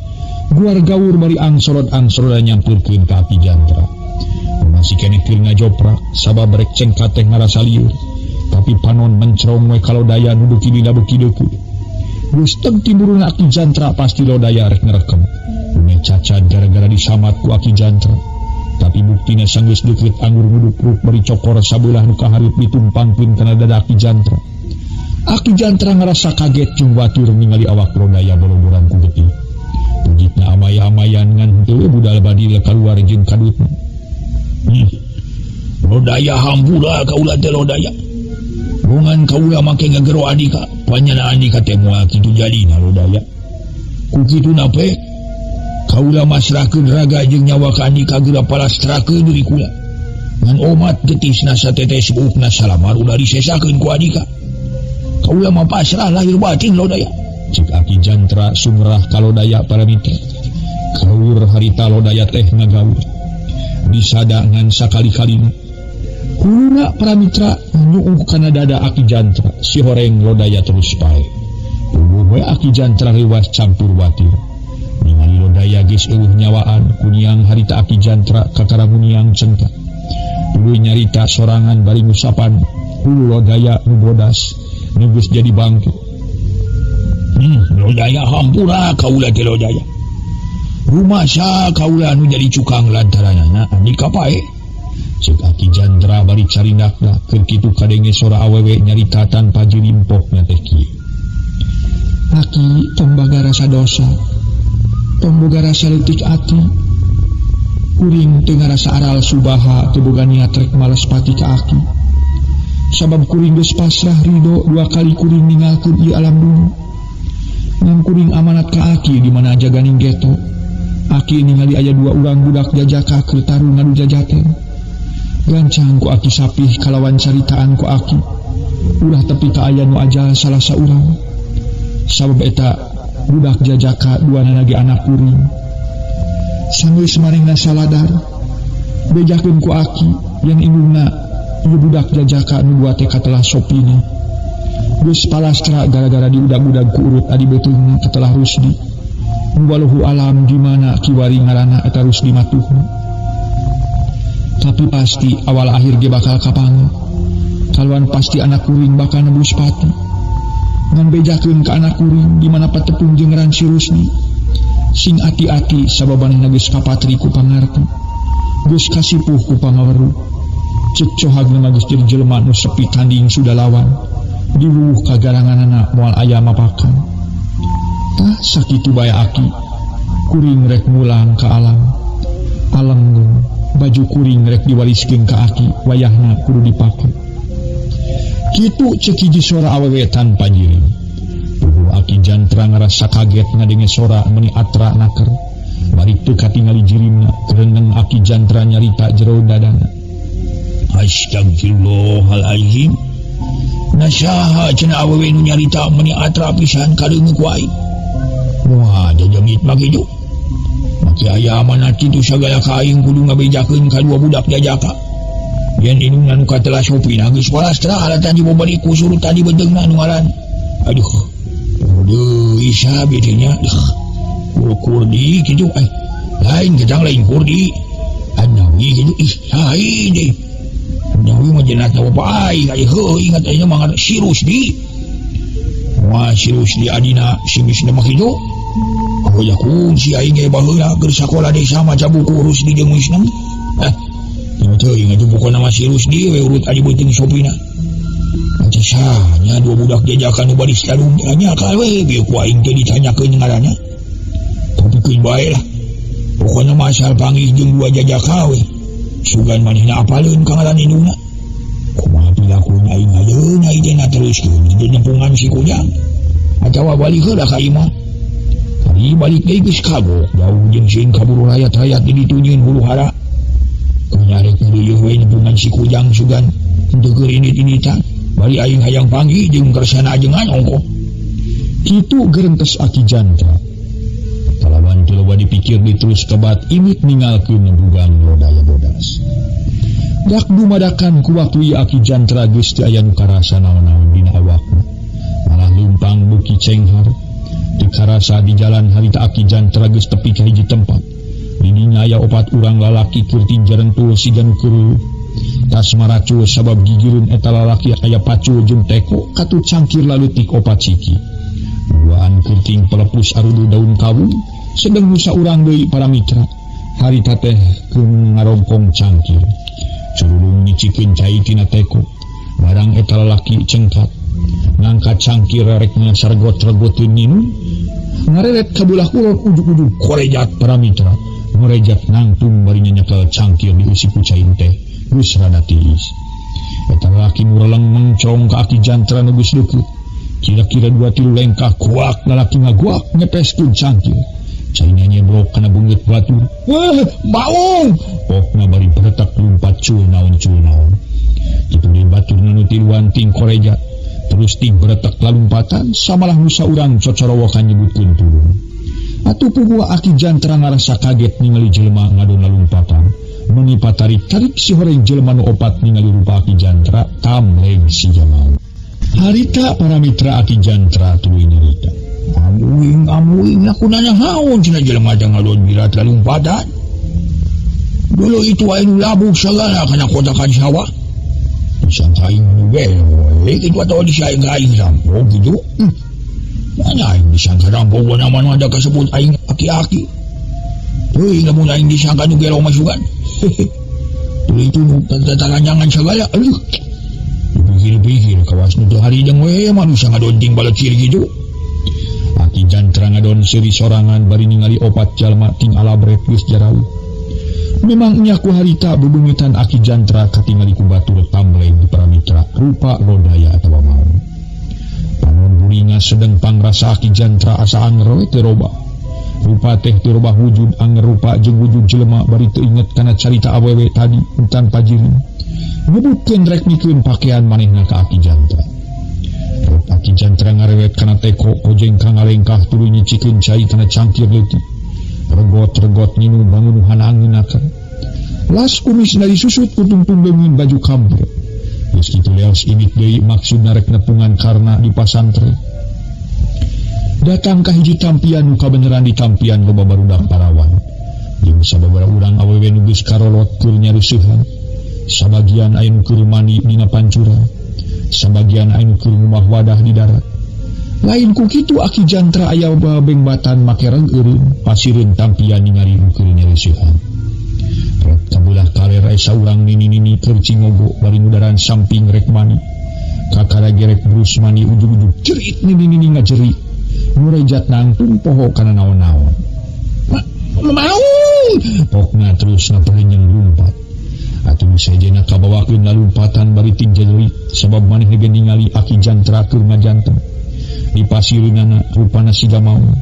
Guar gaur bari angsorot-angsorot nyampeurkeun ka Aki Jantra. Masih keneh keur ngajoprak sabab rek cengkat teh ngarasa lieur. Tapi panon mencrong we ka Lodaya nu beuki dina beuki deukeut. Geus teg timuruna Aki Jantra pasti Lodaya rek ngerekem. Meh cacat gara-gara disamat ku Aki Jantra. Tapi buktina sanggeus deukeut anggur ngudupruk bari cokor sabelah nu kahareup ditumpangkeun kana dada Aki Jantra. Aki Jantra ngarasa kaget jeung watur ningali awak Lodaya boloboran ku getih. Pujitna amaya-amayan ngan henteu budal badil kaluar jeung kadutna. Lodaya hampura kaula teh Lodaya. Bongan kaula make ngagero andika, panyana andika teh moal kitu jadina Lodaya. Ku kituna pe kaula masrahkeun raga jeung nyawa ka andika geura palastrakeun diri kula. Ngan omat getisna satetes buukna salamar ulah disesakeun ku andika. Kaula mah pasrah lahir batin Lodaya. Cek Aki Jantra sumrah ka Lodaya para mitra. Gaur harita Lodaya teh ngagaur. Disada ngan sakali-kalina. Huluna para mitra nyuuh kana dada Aki Jantra. Si horeng Lodaya terus pae. Puguh we Aki Jantra reuwas campur watir. Ningali Lodaya geus eueuh nyawaan kuniang harita Aki Jantra kakaramuniang cengka. Tuluy nyarita sorangan bari ngusapan hulu Lodaya nu bodas nu geus jadi bangke. Lodaya hampura kaula teh Lodaya. Rumasa kaula nu jadi cukang lantaranana andika pae. Ceuk Aki Jantra bari carindakna keur kitu kadenge sora awewe nyarita tanpa jirimpokna teh kieu. Aki tong boga rasa dosa. Tong boga rasa leutik ati. Kuring teu ngarasa aral subaha teu boga niat rek males pati ka aki. Sabab kuring geus pasrah ridho dua kali kuring ninggalkeun ieu alam dunya. Ngan kuring amanat ka aki di mana jaganing geto. Aki ningali aya dua urang budak jajaka keur tarung ngadu jajaten. Gancang ku aki sapih kalawan caritaan ku aki. Ulah tepi ka aya nu ajal salah saurang. Sabab eta budak jajaka duanana ge anak kuring. Sanggeus maringna saladar. Bejakeun ku aki yang indungna ieu budak jajaka nu dua teh katelah sopina. Geus palastra gara-gara diudag-udag ku urut adi beuteungna katelah Rusdi. Nu waluhu alam di mana kiwari ngaranna eta Rusdi matuhna. Tapi pasti awal akhir ge bakal kapanggih. Kaluan pasti anak kuring bakal nebus pati. Ngan bejakeun ka anak kuring di mana patepung jeung ngaran si Rusdi. Sing ati-ati sabab manehna geus kapatri ku pangarti. Geus kasipuh ku pangaweruh. Cek cohagna mah geus jadi jelema nu sepi tanding sudah lawan. Diwuh kagaranganana moal aya mapakan. Tah sakitu bae aki. Kuring rek mulang ka alam. Alenggung baju kuring rek diwariskeun ka aki wayahna kudu dipake. Kitu cek hiji sora awewe tanpa jirim. Puguh Aki Jantra ngarasa kaget ngadenge sora meuni atra naker. Bari teu katingali jirimna, kereneng Aki Jantra nyarita jero dadana. Astagfirullahalazim. Nasaha cenah awewe nu nyarita meuni atra pisan kadeungeuk ku aing. Wah, jajamit mah kitu. Maki aya amanat kitu sagala ka aing kudu ngabejakeun ka dua budak jajaka. Yen indungna nu katelah Sopina geus palastra alatan dibobari ku surutan di bedeungna nu ngaran. Aduh. Aduh, isa bieu teh nya. Kurdi kitu lain gedang lain kurdi. Anawi kitu ih lain deui. Anawi mah jenazah bapa aing aya heuh ingat aing mah ngaran si Rusdi. Wah, si Rusdi adina si Misna mah kitu. Oh ya kunci aing ge baheula keur sakola desa maca buku Rusdi jeung Misna. Teuing atuh pokona mah si Rusdi we urut adi beuteung Sopina. Nanti sahnya dua budak jajakan nu baris talung nya ka we bieu ku aing teh ditanyakeun ngaranna. Tapi bae lah. Pokona mah asal panggih jeung dua jajaka we. Sugan manehna apaleun ka ngaran indungna. Kumaha pilakuna aing ayeuna ieu na teruskeun di nempungan si Kujang. Atawa balik heula ka imah. Ari balik deui geus kagok jauh jeung sieun kaburu rayat-rayat di ditu nyieun huru hara. Nyarek ngeureuyeuh we nempungan si Kujang sugan henteu keur indit-inditan. Bari aing hayang panggih jeung kersana ajengan ongkoh. Kitu gerentes Aki Jantra. Kalawan teu loba dipikir diterus kebat imit ningalkeun bugang lodaya bodas. Dak dumadakan ku waktu ieu Aki Jantra geus teu aya nu karasa naon-naon dina awakna. Malah lumpang beuki cenghar. Teu karasa di jalan harita Aki Jantra geus tepi ka hiji tempat. Didinya aya opat urang lalaki keur tinjarentul siga nu keur tas maracul sabab gigireun eta lalaki aya pacul jeung teko katu cangkir laleutik opat ciki. Duaan kurting pelepus arudu daun kawung sedeng nu saurang deui para mitra. Harita teh keur ngarongkong cangkir. Curulung nyicikeun cai tina teko. Barang eta lalaki cengkat ngangkat cangkir rek sargot-regoteun minum. Ngareret ka belah kulon ujug-ujug korejat para mitra. Ngarejat nangtung bari nyekel cangkir dieusi ku cai teh geus rada tiis. Eta lalaki nu releng mengcong ka Aki Jantra nu geus deukeut. Kira-kira 2-3 lengkah kuak lalaki ngaguak ngepeskeun cangkir. Caina nyebrok kana beungeut batur. Wah, baung! Pokna bari beretak lumpat cul naon cul naon. Kitu deui batur nu tiluan ting korejat. Terus ting beretak lalumpatan samalah nu saurang cocorowokan nyebutkeun tulung. Atuh puguh Aki Jantra ngarasa kaget ningali jelema ngadon lalumpatan. Meuni patarik-tarik si horeng jelema nu opat ningali rupa Aki Jantra tamleng si jamal. Harita para mitra Aki Jantra tuluy nyarita. Amuing amuing aku nanya haon cenah jelema teh ngadon birat lalumpatan. Dulu itu aing labuh sagala kana kotakan sawah. Disangka aing nu we kitu atawa disangka aing rampok kitu. Mana aing disangka rampok wana mana ada kasebut aing aki-aki. Teuing lamun aing disangka nu gelo masukan. Tuluy itu nu tataranjangan sagala. Aduh. Dipikir-pikir kawas nu teu harideng we manusia ngadon ting balecir kitu. Aki Jantra ngadon seuri sorangan bari ningali opat jalma ting alabrek geus jarauh. Memang nya ku harita bebeungitan Aki Jantra katingali ku batur tamleng di paramitra rupa lodaya atawa maung. Panon buringa sedeng pangrasa Aki Jantra asa anger we teu robah. Rupa teh teu robah wujud anger rupa jeung wujud jelema bari teu inget kana carita awewe tadi entan pajirin. Nyebutkeun rek mikeun pakean manehna ka Aki Jantra. Rek Aki Jantra ngarewet kana teko kojeng ka ngalengkah tuluy nyicikeun cai kana cangkir leutik. Regot-regot nginum bangunuhan angeunakeun. Las kumis dari susut kutungtung beungin baju kampret. Geus kitu leos imit deui maksudna rek nepungan karna di pasantren. Datang ka hiji tampian nu kabeneran di tampian loba barudak parawan. Jeung sababaraha urang awewe nu geus karolot keur nyareusehan. Sabagian aya nu keur mandi dina pancuran, sabagian aya nu keur ngumah wadah di darat. Lain ku kitu Aki Jantra aya bengbatan make reg eureun pasireun tampian ningali nu keur nyareusehan. Rek kabelah kaler aya saurang nini-nini keur cingogo bari ngudaran samping rek mandi. Kakara gerek brus mandi ujug-ujug jerit nini-nini ngajerit. Nu rejat nangtung poho kana naon-naon. Mau pokna terus ngaperenyeng lumpat. Atuh sejena kabawakeun lalumpatan bari ting jerit sabab maneh ge ningali Aki Jantra keur ngajantem. Di pasireunana rupana siga maung.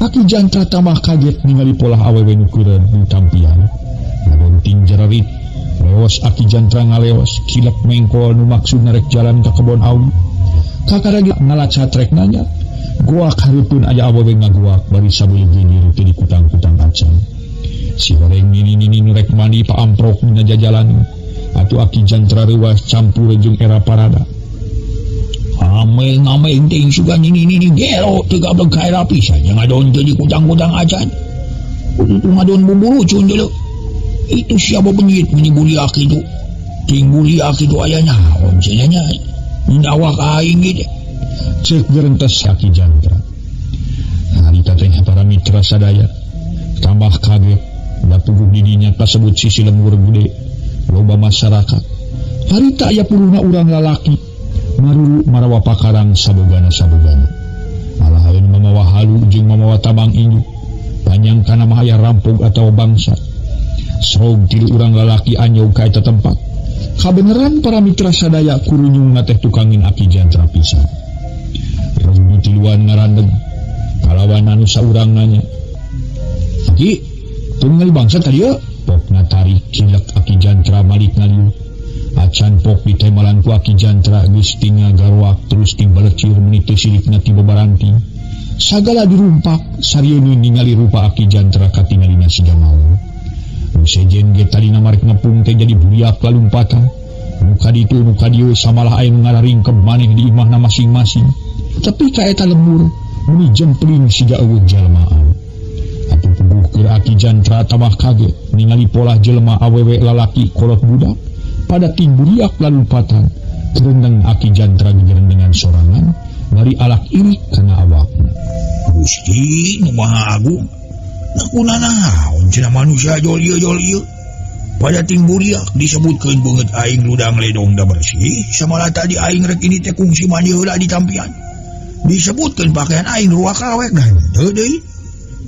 Aki Jantra tambah kaget ningali polah awewe nu keur tampian. Ngadonting jerit. Leos Aki Jantra ngaleos kilep mengkol nu maksudna rek jalan ka kebon awi. Kakara ge ngalacat rek nanya. Goak hareupeun aya awewe ngagoak bari sabeuleuh gilir teu dikutang-kutang acan. Si horeng nini-nini nu rek mandi paamprok dina jajalan. Atuh Aki Jantra reuas campur jeung era parada. Ameng-ameng ting sugan nini-nini gelo teu gablek ka era pisan nya ngadon teu dikutang-kutang acan. Kudu ngadon bubulucun deuleu. Itu siapa benyit meni buliak itu. Ting buliak itu aya naon cenah nya. Awak aing gitu. Ceuk gerentes Aki Jantra. Harita teh para mitra sadaya tambah kaget. Da puguh didinya kasebut sisi lembur gede loba masyarakat. Harita aya puluhna urang lalaki maruru marawa pakarang sabogana-sabogana. Malah anu mamawa halu jeung mamawa tabang induk. Panjang kana mah aya rampok atawa bangsa. Srog tilu urang lalaki anyog ka eta tempat. Kabeneran para mitra sadaya kurunyungna teh tukangin Aki Jantra pisan. Regu tiluan ngarandeg kalawan anu saurang nanya. Aki, teu ningali bangsa tadi yeuh? Pokna tarik cilek Aki Jantra balik ngalieu. Acan pok ditemalan ku Aki Jantra geus tinggal garoak terus ting balecir meuni teu silikna ti babaranting. Sagala dirumpak sarieun ningali rupa Aki Jantra katingalina siga maung. Nu sejen ge tadina marek ngepung teh jadi buriak lalumpatan. Nu ka ditu nu ka dieu samalah aya nu ngararingkeb maneh di imahna masing-masing. Tapi ka eta lembur meuni jempling siga eueuh jalmaan. Atuh puguh keur Aki Jantra tambah kaget ningali polah jelema awewe lalaki kolot budak pada ting buriak lalumpatan. Gerendeng Aki Jantra gegerendengan sorangan bari alak irik kana awakna. Gusti nu Maha Agung, lakuna naon cenah manusia jol ieu jol ieu. Pada ting buriak disebutkeun beungeut aing ludang ledong da bersih, samalah tadi aing rek ini teh kungsi mandi heula di tampian. Disebutkeun pakaian aing ruak awek dah henteu deui.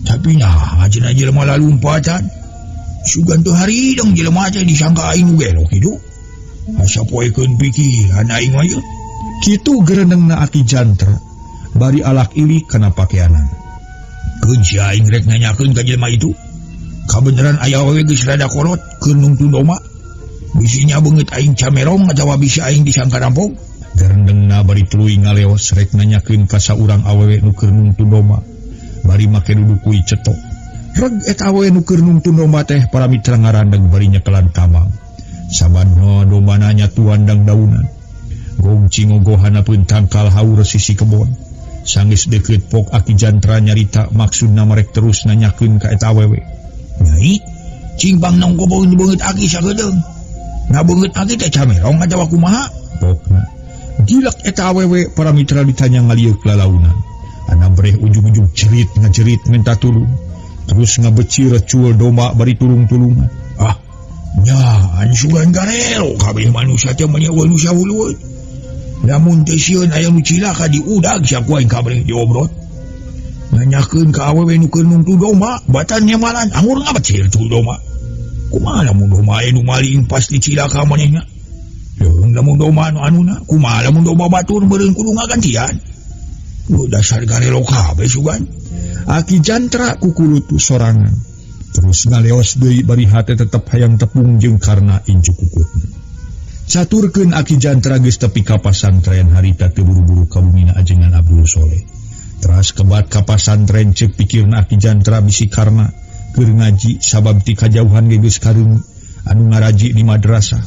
Tapi nah cenah jelema lalumpatan. Sugan teu harideng jelema teh disangka aing nu gelo kitu. Asa poekeun pikiran aing mah ieu. Kitu gerendengna Aki Jantra bari alak ilik kana pakeanan. Keun si aing rek nanyakeun ka jelema itu. Kabeneran aya awewe geus rada kolot keur nungtun domba. Bisinya beungeut aing camerong atawa bisi aing disangka rampok. Gerendengna bari tuluy ngaleos rek nanyakeun ka saurang awewe nu keur nungtun domba. Bari make duduk kuy cetok. Reg eta awewe nu keur nungtun domba teh para mitra ngarandeg bari nyekelan tamang. Saban dombana nyatuan dang daunan. Gong cingogohana pun tangkal haur sisi kebon. Sanggeus deukeut pok Aki Jantra nyarita maksudna marek terus nanyakeun ka eta awewe. Nyai, cing bang nongko beungeut aki sakedeung. Na beungeut aki teh camerong atawa kumaha? Pokna. Gilak eta awewe para mitra ditanya ngalieuk lalaunan. Ana breh ujug-ujug jerit ngajerit minta tulung. Terus ngabecir recul domba bari tulung-tulungan. Ah, nya sugan garelo kabeh manusia teh meni eueuh nu sahulueut. Lamun teh sieun aya nu cilaka diudag sia ku aing kabeh diobrot. Nanyakeun ka awewe nu keur nungtu domba, batan nyemalan anggur ngabecir tu domba. Kumaha lamun domba aya nu maling pasti cilaka manehna. Leung lamun domba anu anuna, kumaha lamun domba batur meureun kudu ngagantian. Lu dasar garelo kabeh sugan. Aki Jantra kukulutu sorangan. Terus ngaleos deui bari hate tetep hayang tepung jeung karna incu kukutna. Caturkeun Aki Jantra geus tepi ka pasantren harita teu buru-buru ka bumina ajengan Abdul Soleh. Teras kebat ka pasantren ceuk pikirna Aki Jantra bisi karna keur ngaji sabab ti kajauhan ge geus kareung anu ngaraji di madrasah.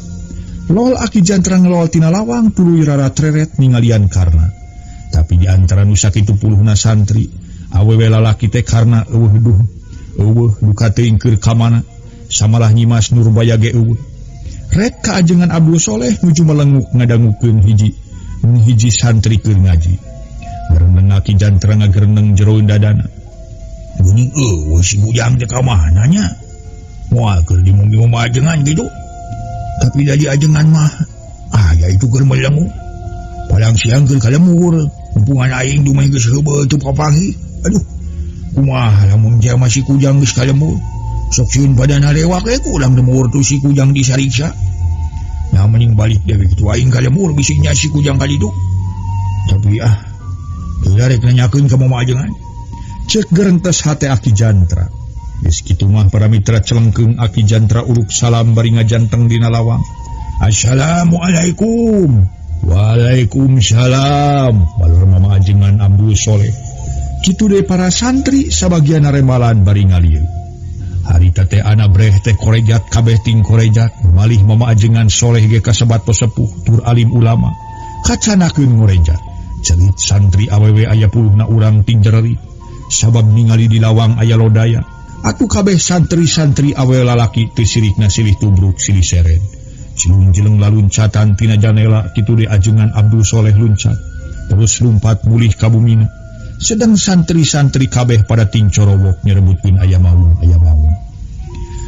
Lol Aki Jantra ngelol tina lawang tuluy raratreret ningalian karna. Tapi di antara nu sakitu puluhna santri, awewe lalaki teh karna eueuh duh. Eueuh duka teuing keur ka mana samalah Nyimas Nurbaya ge eueuh. Rek ka ajengan Abdul Soleh nuju melenguk ngadangukeun hiji santri keur ngaji. Gereneng Aki Jantra ngagereneng jero dadana. Geuning eueuh si Bujang teh ka mana nya? Moal keur di mumi mama ajengan kitu. Tapi da di ajengan mah aya itu keur melenguk. Palang siang keur ka lemur, hubungan aing dumeh geus heubeul teu papanggih. Aduh, kumaha lamun jalma si Kujang geus ka lemur? Sok sieun padana lewak we ku urang lemur tu si Kujang disariksa. Nah mending balik deui kitu aing ka lemur bisi nya si Kujang ka ditu. Tapi heula rek nanyakeun ka mama ajengan. Cek gerentes hate Aki Jantra. Geus kitu mah para mitra celengkeung Aki Jantra uruk salam bari ngajanteng dina lawang. Assalamualaikum. Waalaikumsalam. Balur mama ajengan Abdul Soleh. Kitu deui para santri sabagian remalan bari ngalieu. Harita teh anabreh teh korejat kabeh ting korejat, malih mama ajengan Soleh ge kasebat pesepuh tur alim ulama. Kacanakeun ngorejat. Cerit santri awewe aya puluhna urang ting jererit. Sabab ningali di lawang aya lodaya. Atuh kabeh santri-santri awewe lalaki teu sirikna silih tubruk silih seren. Cilung jeleng laluncatan tina janela kitu deui ajengan Abdul Soleh luncat. Terus lumpat mulih ka bumina. Sedang santri-santri kabeh pada ting corowok nyerebutkeun aya maung aya maung.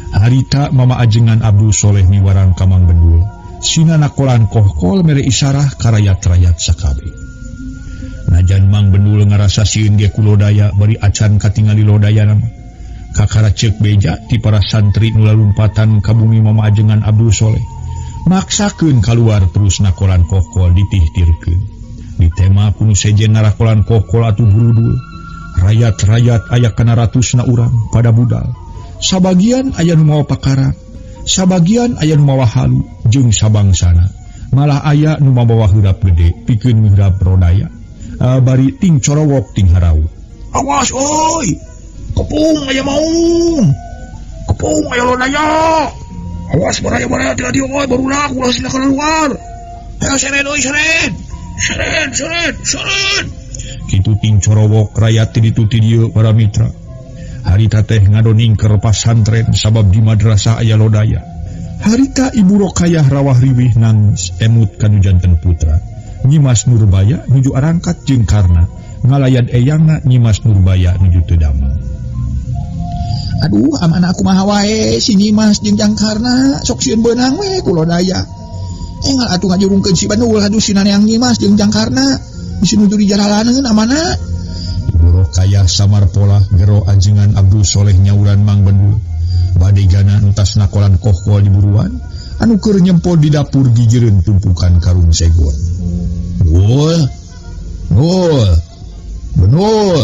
Harita mama ajengan Abdul Soleh miwarang ka Mang Bendul. Sina nakolan kohkol mere isarah ka rayat-rayat sakabeh. Najan Mang Bendul ngarasa sieun ge ku lodaya bari acan katingali lodaya mah. Kakara ceuk beja ti para santri nu lalumpatan ka bumi mama ajengan Abdul Soleh. Maksakeun kaluar terus nakolan kohkol ditihtirkeun. Ditema ku nu sejen narakolan kohkol atuh burudul. Rayat-rayat aya kana ratusna urang pada budal. Sabagian aya nu mawa pakara, sabagian aya nu mawa halu jeung sabangsana. Malah aya nu mawa heurap gede pikeun mihrab rodaya. Bari ting corowok ting harau. Awas euy. Kepung aya maung. Kepung aya lodaya. Awas baraya-baraya tidak dieu euy barudak ulah sina keluar. Hayo seren euy seren. Seren seren seren. Kitu ting corowok rayat ti ditu ti dieu para mitra. Harita teh ngadoningker pasantren sabab di madrasah aya lodaya. Harita Ibu Rokayah rawah riwih nangis emut kanu janten putra. Nyimas Nurbaya nuju arangkat jeung Karna ngalayan eyangna Nyimas Nurbaya nuju teu damang. Aduh, amana kumaha wae si Nyimas jeung Jang Karna sok sieun beunang we ku lodaya. Engal atuh ngajurungkeun si Bandul aduh si naneang Nyimas jeung Jang Karna bisi nuju di jalalaneun amana. Ibu Rokayah samar polah gero ajengan Abdul Soleh nyauran Mang Bendul. Badegana entas nakolan kohkol di buruan anu keur nyempol di dapur gigireun tumpukan karung segon. Nul. Nul. Benul.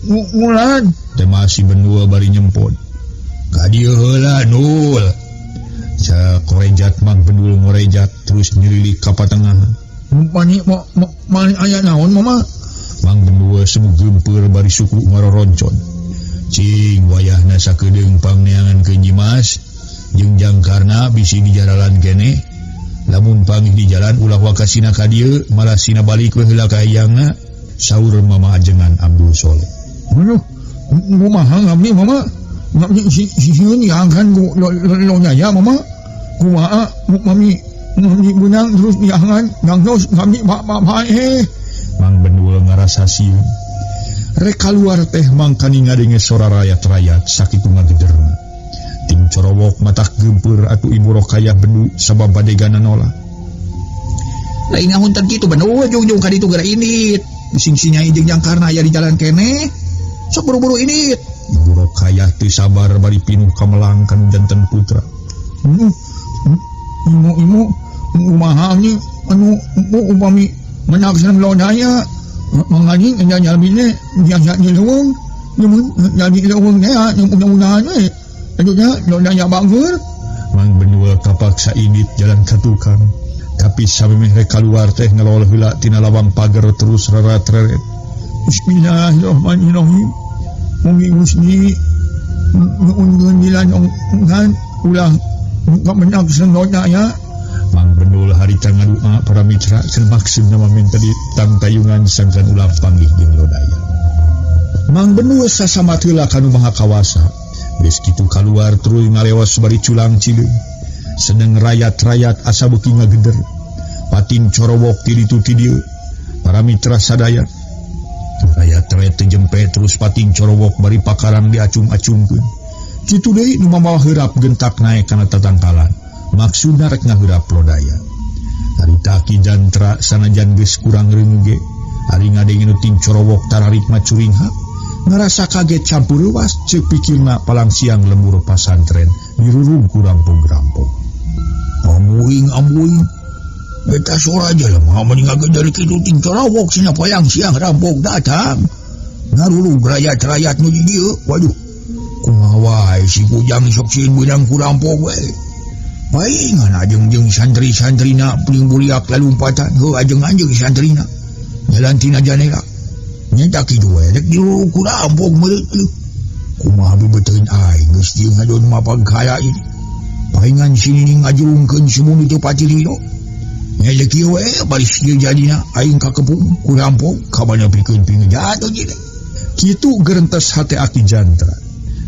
Ngulan teh masih Benul bari nyempot. Ka dieu heula Nul. Sakorejat Mang Benul ngorejat terus nyelilik ka patengahan. Mani mani aya naon mama? Mang Benul semu geumpeur bari suku ngaroroncon. Cing wayahna sakedeung pangneangan ke Nyimas jeung Jangkarna bisi di jaralan kene. Lamun pangih di jalan ulah wakasina ka dieu malah sina balik we heula ka hayangna, saur mama ajengan Abdul Soleh. Aduh, kumaha ngami mama? Ngami sieun diangkan ku lodaya mama? Kumaha mami ngami beunang terus diangkan nangtos ngami bae. Mang Bendul ngarasa sieun. Rek kaluar teh mangkani ngadenge sora rayat-rayat sakitu ngagederna. Ting corowok matak geumpeur atuh Ibu Rokayah bendu sabab badegana nolak. Lain ngahunten kitu bendu jung-jung ka ditu geura indit. Bising si Nyai jeung Jangkarna aya di jalan keneh. Sok buru-buru indit. Ibu Rokayah teu sabar bari pinuh kamelang kanu janten putra. Ibu kumaha nya anu upami menak sareng lodaya mangani nya jalmine biasa di leuweung nyemun jadi leuweung teh nya mudah-mudahan we. Aduh lodaya bager. Mang Benul kapaksa indit jalan ka tukang. Tapi samemeh rek kaluar teh ngelol heula tina lawang pager terus rerat-reret. Bismillahirrahmanirrahim. Mugi Gusti nuhunkeun dilanjongkan ulah kamenak sareng lodaya. Mang Bendul harita ngadua para mitra cenah maksudna mah minta ditangtayungan sangkan ulah panggih jeung lodaya. Mang Benul sasamat heula ka nu Maha Kawasa. Geus kitu kaluar tuluy ngalewas bari culang cileung. Seneng rayat-rayat asa beuki ngageder. Pating corowok ti ditu ti dieu. Para mitra sadaya. Rayat-rayat teu jempe terus pating corowok bari pakarang diacung-acungkeun. Kitu deui nu mamawa heurap gentak naek kana tatangkalan. Maksudna rek ngaheurap lodaya. Harita Aki Jantra sanajan geus kurang reuneu ge, ari ngadenge nu ting corowok tararik mah curinghak. Ngarasa kaget campur reuas ceuk pikirna palang siang lembur pasantren dirurung ku rampok-rampok. Amuing amuing eta sora jelema meni ngageder kitu ting corowok cenah palang siang rampok datang. Ngarurung rayat-rayat nu di dieu. Waduh, kumaha wae si Kujang sok sieun beunang ku rampok we. Paingan ajeng jeung santri-santrina paling buliak lalumpatan heuh ajeng-anjeung santrina. Jalan tina janela. Nyata kitu we rek dirurung ku rampok meureut leuh. Kumaha bebeuteun aing geus jeung ngadon mapag kaya ieu. Paingan sini ngajurungkeun sumuni teu pati lilo. Nya kieu we baris ieu jadina aing kakepung ku rampok kabana pikeun pingejat oge. Kitu gerentes hate Aki Jantra.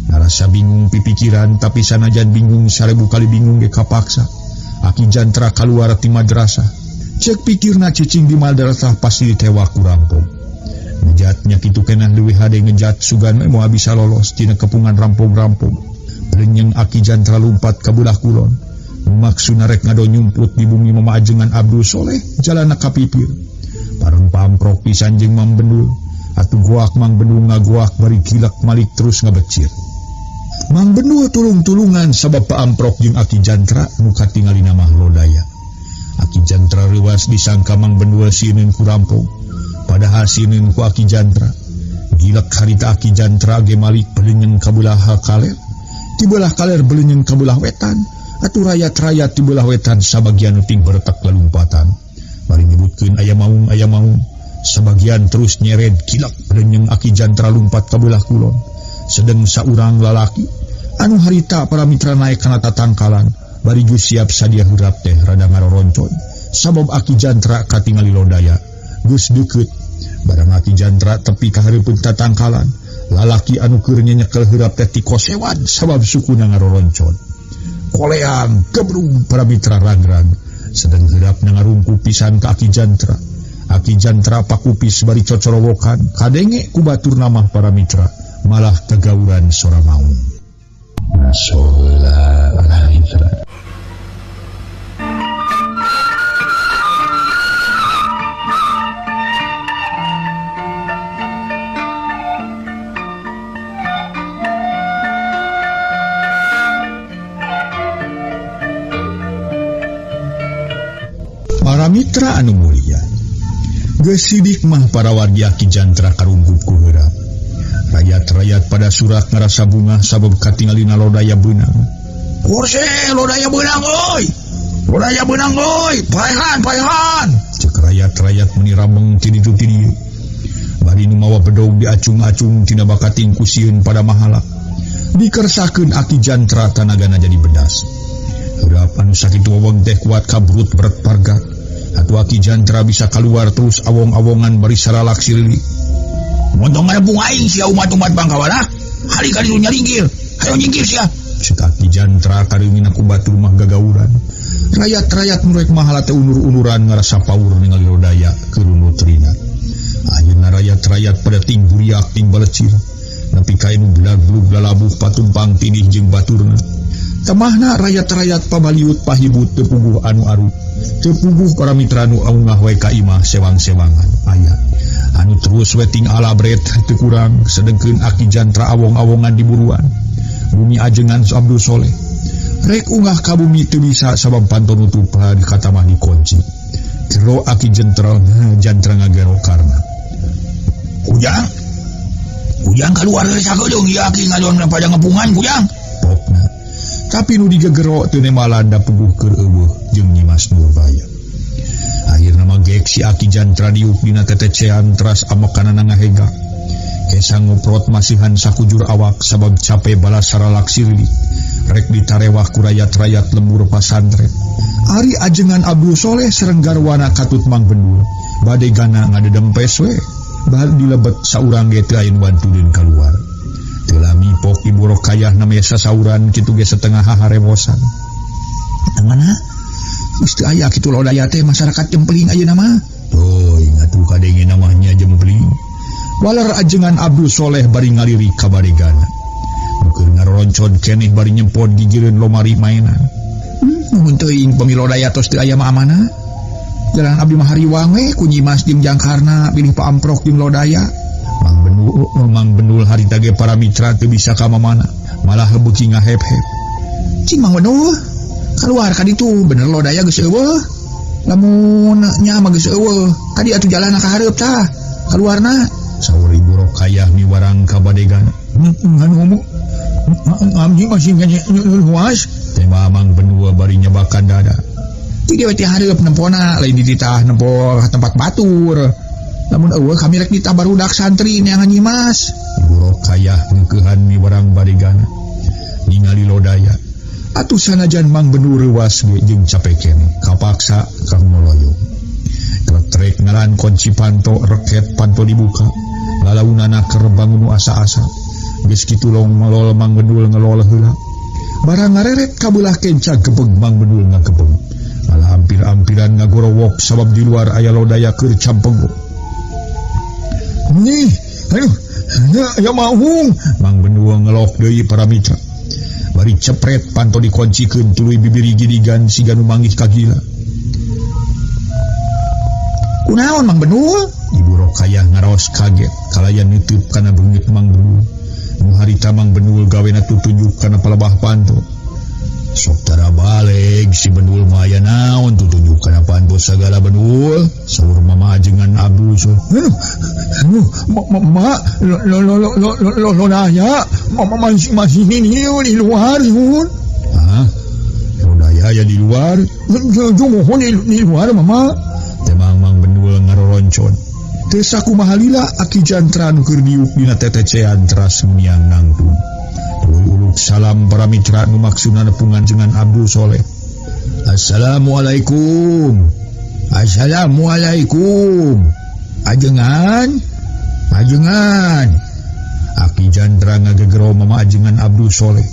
Ngarasa bingung pipikiran tapi sanajan bingung 1000 kali bingung ge kapaksa. Aki Jantra kaluar ti madrasah. Cek pikirna cicing di madrasah pasti ditewak ku rampok. Ngejatnya kitu kenah leuwih hade ngejat sugan we moal bisa lolos tina kepungan rampok-rampok. Lenyeng Aki Jantra lumpat ka belah kulon. Maksudna rek ngado nyumput di bumi mama ajengan Abdul Soleh jalana kapipir. Pareng pamprok pisan jeung Mang Bendul. Atuh goak Mang Bendul ngagoak bari gilak malik terus ngabecir. Mang Bendul tulung-tulungan sabab paamprok jeung Aki Jantra nu katingalina mah lodaya. Aki Jantra reuas disangka Mang Bendul sieun ku rampok. Padahal sieun ku Aki Jantra. Gilak harita Aki Jantra ge malik belenyeng ka belah kaler. Ti belah kaler belenyeng ka belah wetan. Atuh rayat-rayat ti belah wetan sabagian ting beretak lalumpatan. Bari nyebutkeun aya maung aya maung. Sabagian terus nyered gilak belenyeng Aki Jantra lumpat ka belah kulon. Sedeng saurang lalaki anu harita para mitra naek kana tatangkalan bari geus siap sadia heurap teh rada ngaroroncon sabab Aki Jantra katingali lodaya geus deukeut. Barang Aki Jantra tepi ka hareupeun tatangkalan lalaki anu keur nyenyekel heurap teh tikosewan sabab sukuna ngaroroncon. Koleang gebrung para mitra ragrag sedeng heurapna ngarungku pisan ka Aki Jantra. Aki Jantra pakupis bari cocorowokan kadenge ku baturna mah para mitra malah kegauran sora maung. Nasola para mitra. Para mitra anu mulia, geus sidik mah para wargi Aki Jantra karungkup ku heurap. Rayat-rayat pada surat ngarasa bungah sabab katingalina lodaya beunang. Kurse lodaya beunang euy. Lodaya beunang euy, paehan paehan. Cek rayat-rayat meni rameng ti ditu ti dieu. Bari nu mawa bedog diacung-acung tina bakating ku sieun pada mahala. Dikersakeun Aki Jantra tanagana jadi bedas. Heurap anu sakitu weweng teh kuat kabrut berat parga. Atuh Aki Jantra bisa kaluar terus awong-awongan bari saralak sirili. Montong ngarepung aing sia umat-umat bangkawana. Hari kali lu nyaringgir, hayo nyingkir sia. Cek Aki Jantra kareungina ku batur mah gagauran. Rayat-rayat nu rek mahala teh unur-unuran ngarasa paur ningali lodaya keur nutrina. Ayeuna rayat-rayat pada ting buriak ting balecir. Nepi ka nu blag-blug lalabuh patumpang tindih jeung baturna. Temahna rayat-rayat pabaliut pahibut teu puguh anu arut. Teu puguh para mitra nu aungah we ka imah sewang-sewangan. Aya anu terus weting alabret teu kurang sedengkeun Aki Jantra awong-awongan di buruan. Bumi ajengan Abdul Soleh. Rek ungah ka bumi teu bisa sabab panto nutup di katamah dikunci. Gero Aki Jantra Jantra ngagero karna. Kujang. Kujang kaluar sakedeung ieu Aki ngadon pada ngepungan Kujang. Pokna. Tapi nu digegero teu nemalan da puguh keur eueuh jeung Nyimas Nurbaya. Akhirna mah gek si Aki Jantra diuk dina tetecean teras amekanana ngahega. Kesa ngoprot masihan sakujur awak sabab cape balas saralak sirili. Rek ditarewah ku rayat-rayat lembur pasantren. Ari ajengan Abdul Soleh sareng garwana katut Mang Bendul. Bade gana ngadedempes we. Bar dilebet saurang ge teu aya nu bantudeun kaluar. Teu lami pok Ibu Rokayah namanya sasauran kitu ge setengah haharewosan. Mana? Geus teu aya kitu lodaya teh masyarakat jempling ayeuna mah. Teuing atuh kadenge namanya jempling. Waler ajengan Abdul Soleh bari ngaliri ka baregana. Nu keur ngaroroncon keneh bari nyempot gigireun lomari mainan. Nuhun teuing pami lodaya tos teu aya mah amana. Jalan abdi mah hariwang we ku Nyimas jeung Jangkarna bilih paamprok jeung lodaya. Mang Benul harita ge para mitra teu bisa ka mamana, malah beuki ngahep-hep. Cing Mang Benul, kaluar ka ditu bener lodaya geus eueuh. Lamun nya mah geus eueuh, kadi atuh jalanna ka hareup tah, kaluarna. Saur Ibu Rokayah miwarang ka badegana. Anu abdi masih luas. Tema Mang Benul bari nyebakan dada. Ti deui teh hareup nempona lain dititah nempo tempat batur. Lamun eueuh kami rek ditah barudak santri neangan Nyimas. Ibu Rokayah ngeukehan miwarang badegana. Ningali lodaya. Atuh sanajan Mang Benul reuwas ge jeung cape keneh, kapaksa ka ngoloyong. Kletrek ngaran kunci panto reket panto dibuka. Lalaunana keur bangun nu asa-asa. Geus kitu long ngelol Mang Benul ngelol heula. Barang ngareret kabelah kenca gebeg Mang Benul ngagebeg. Malah hampir-hampiran ngagorowok sabab di luar aya lodaya keur campego. Nih, aduh, ya maung. Mang Benul ngelok deui para mitra. Bari cepret panto dikuncikeun tuluy bibiri gidigan siga nu manggih kagila. Kunaon Mang Benul? Ibu Rokayah ngaraos kaget kalayan nitip kana beungit Mang Benul. Nu harita Mang Benul gawena tutunjuk kana palebah panto. Sok tara baleg si Benul mah aya naon tutunjuk kana panto sagala Benul. Saur mama ajengan Abdul so. Aduh, ma lo lo lo lo lo lodaya, mama masih ini di luar yun. Hah? Lodaya ya di luar. Jumuhun di luar mama. Temang Mang Benul ngaroroncon. Teu sakumaha lila Aki Jantra nu keur diuk dina tetecean teras miang nangtung. Tuluy uluk salam para mitra nu maksudna nepungan jengan Abdul Soleh. Assalamualaikum. Assalamualaikum. Ajengan. Ajengan. Aki Jantra ngagegero mama ajengan Abdul Soleh.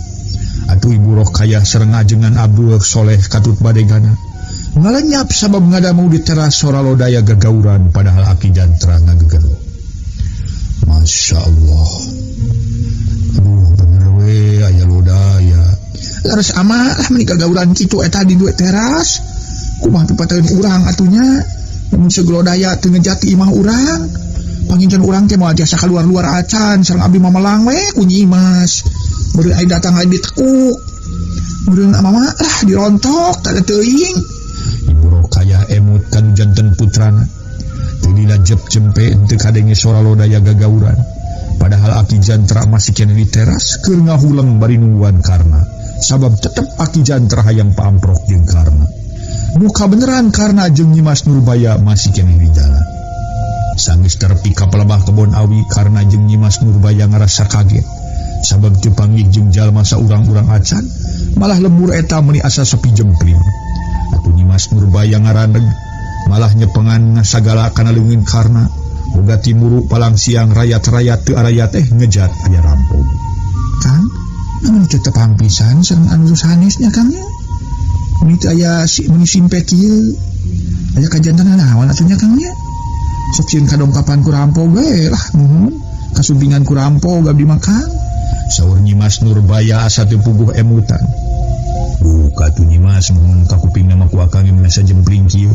Atuh Ibu Rokayah sareng ajengan Abdul Soleh katut badegana. Ngalenyap sabab ngadamu di teras sora lodaya gagauran padahal Aki Jantra ngagegero. Masya Allah. Aduh bener we aya lodaya. Laras ama lah meuni gagauran kitu eta di due teras. Kumaha pipataeun urang atunya. Lamun seglodaya teu ngejati imah urang. Panginten urang teh moal jasa kaluar-luar acan sareng abdi mamelang we ku Nyimas. Beureun aya datang aya ditekuk. Beureun mama lah dirontok teu teuing. Ibu Rokayah emut kanu janten putrana. Teu dilajep jempe henteu kadenge sora lodaya gagauran. Padahal Aki Jantra masih keneh di teras keur ngahuleng bari nungguan Karna. Sabab tetep Aki Jantra hayang paamprok jeung Karna. Nu kabeneran Karna jeung Nyimas Nurbaya masih keneh di jalan. Sanggeus terepi ka palebah kebon awi Karna jeung Nyimas Nurbaya ngarasa kaget. Sabab teu panggih jeung jalma saurang-urang acan, malah lembur eta meuni asa sepi jempling. Atuh Nyimas Nurbaya ngaraneg, malah nyepengan sagala kana leungeun Karna. Boga timuru palang siang rayat-rayat teu araya teh ngejat aya rampung. Kang, namun teu tepang pisan sareng anu sanesnya Kang ya. Meuni teu aya si meuni simpe kieu. Aya kajantenan naon atuh nya Kang ya. Sok sieun kadongkapan ku rampog we lah nuhun. Kasumpingan ku rampog abdi mah Kang. Saur Nyimas Nurbaya asa teu puguh emutan. Buka tuh Nyimas mun ka kupingna mah ku akang masa jempling kieu.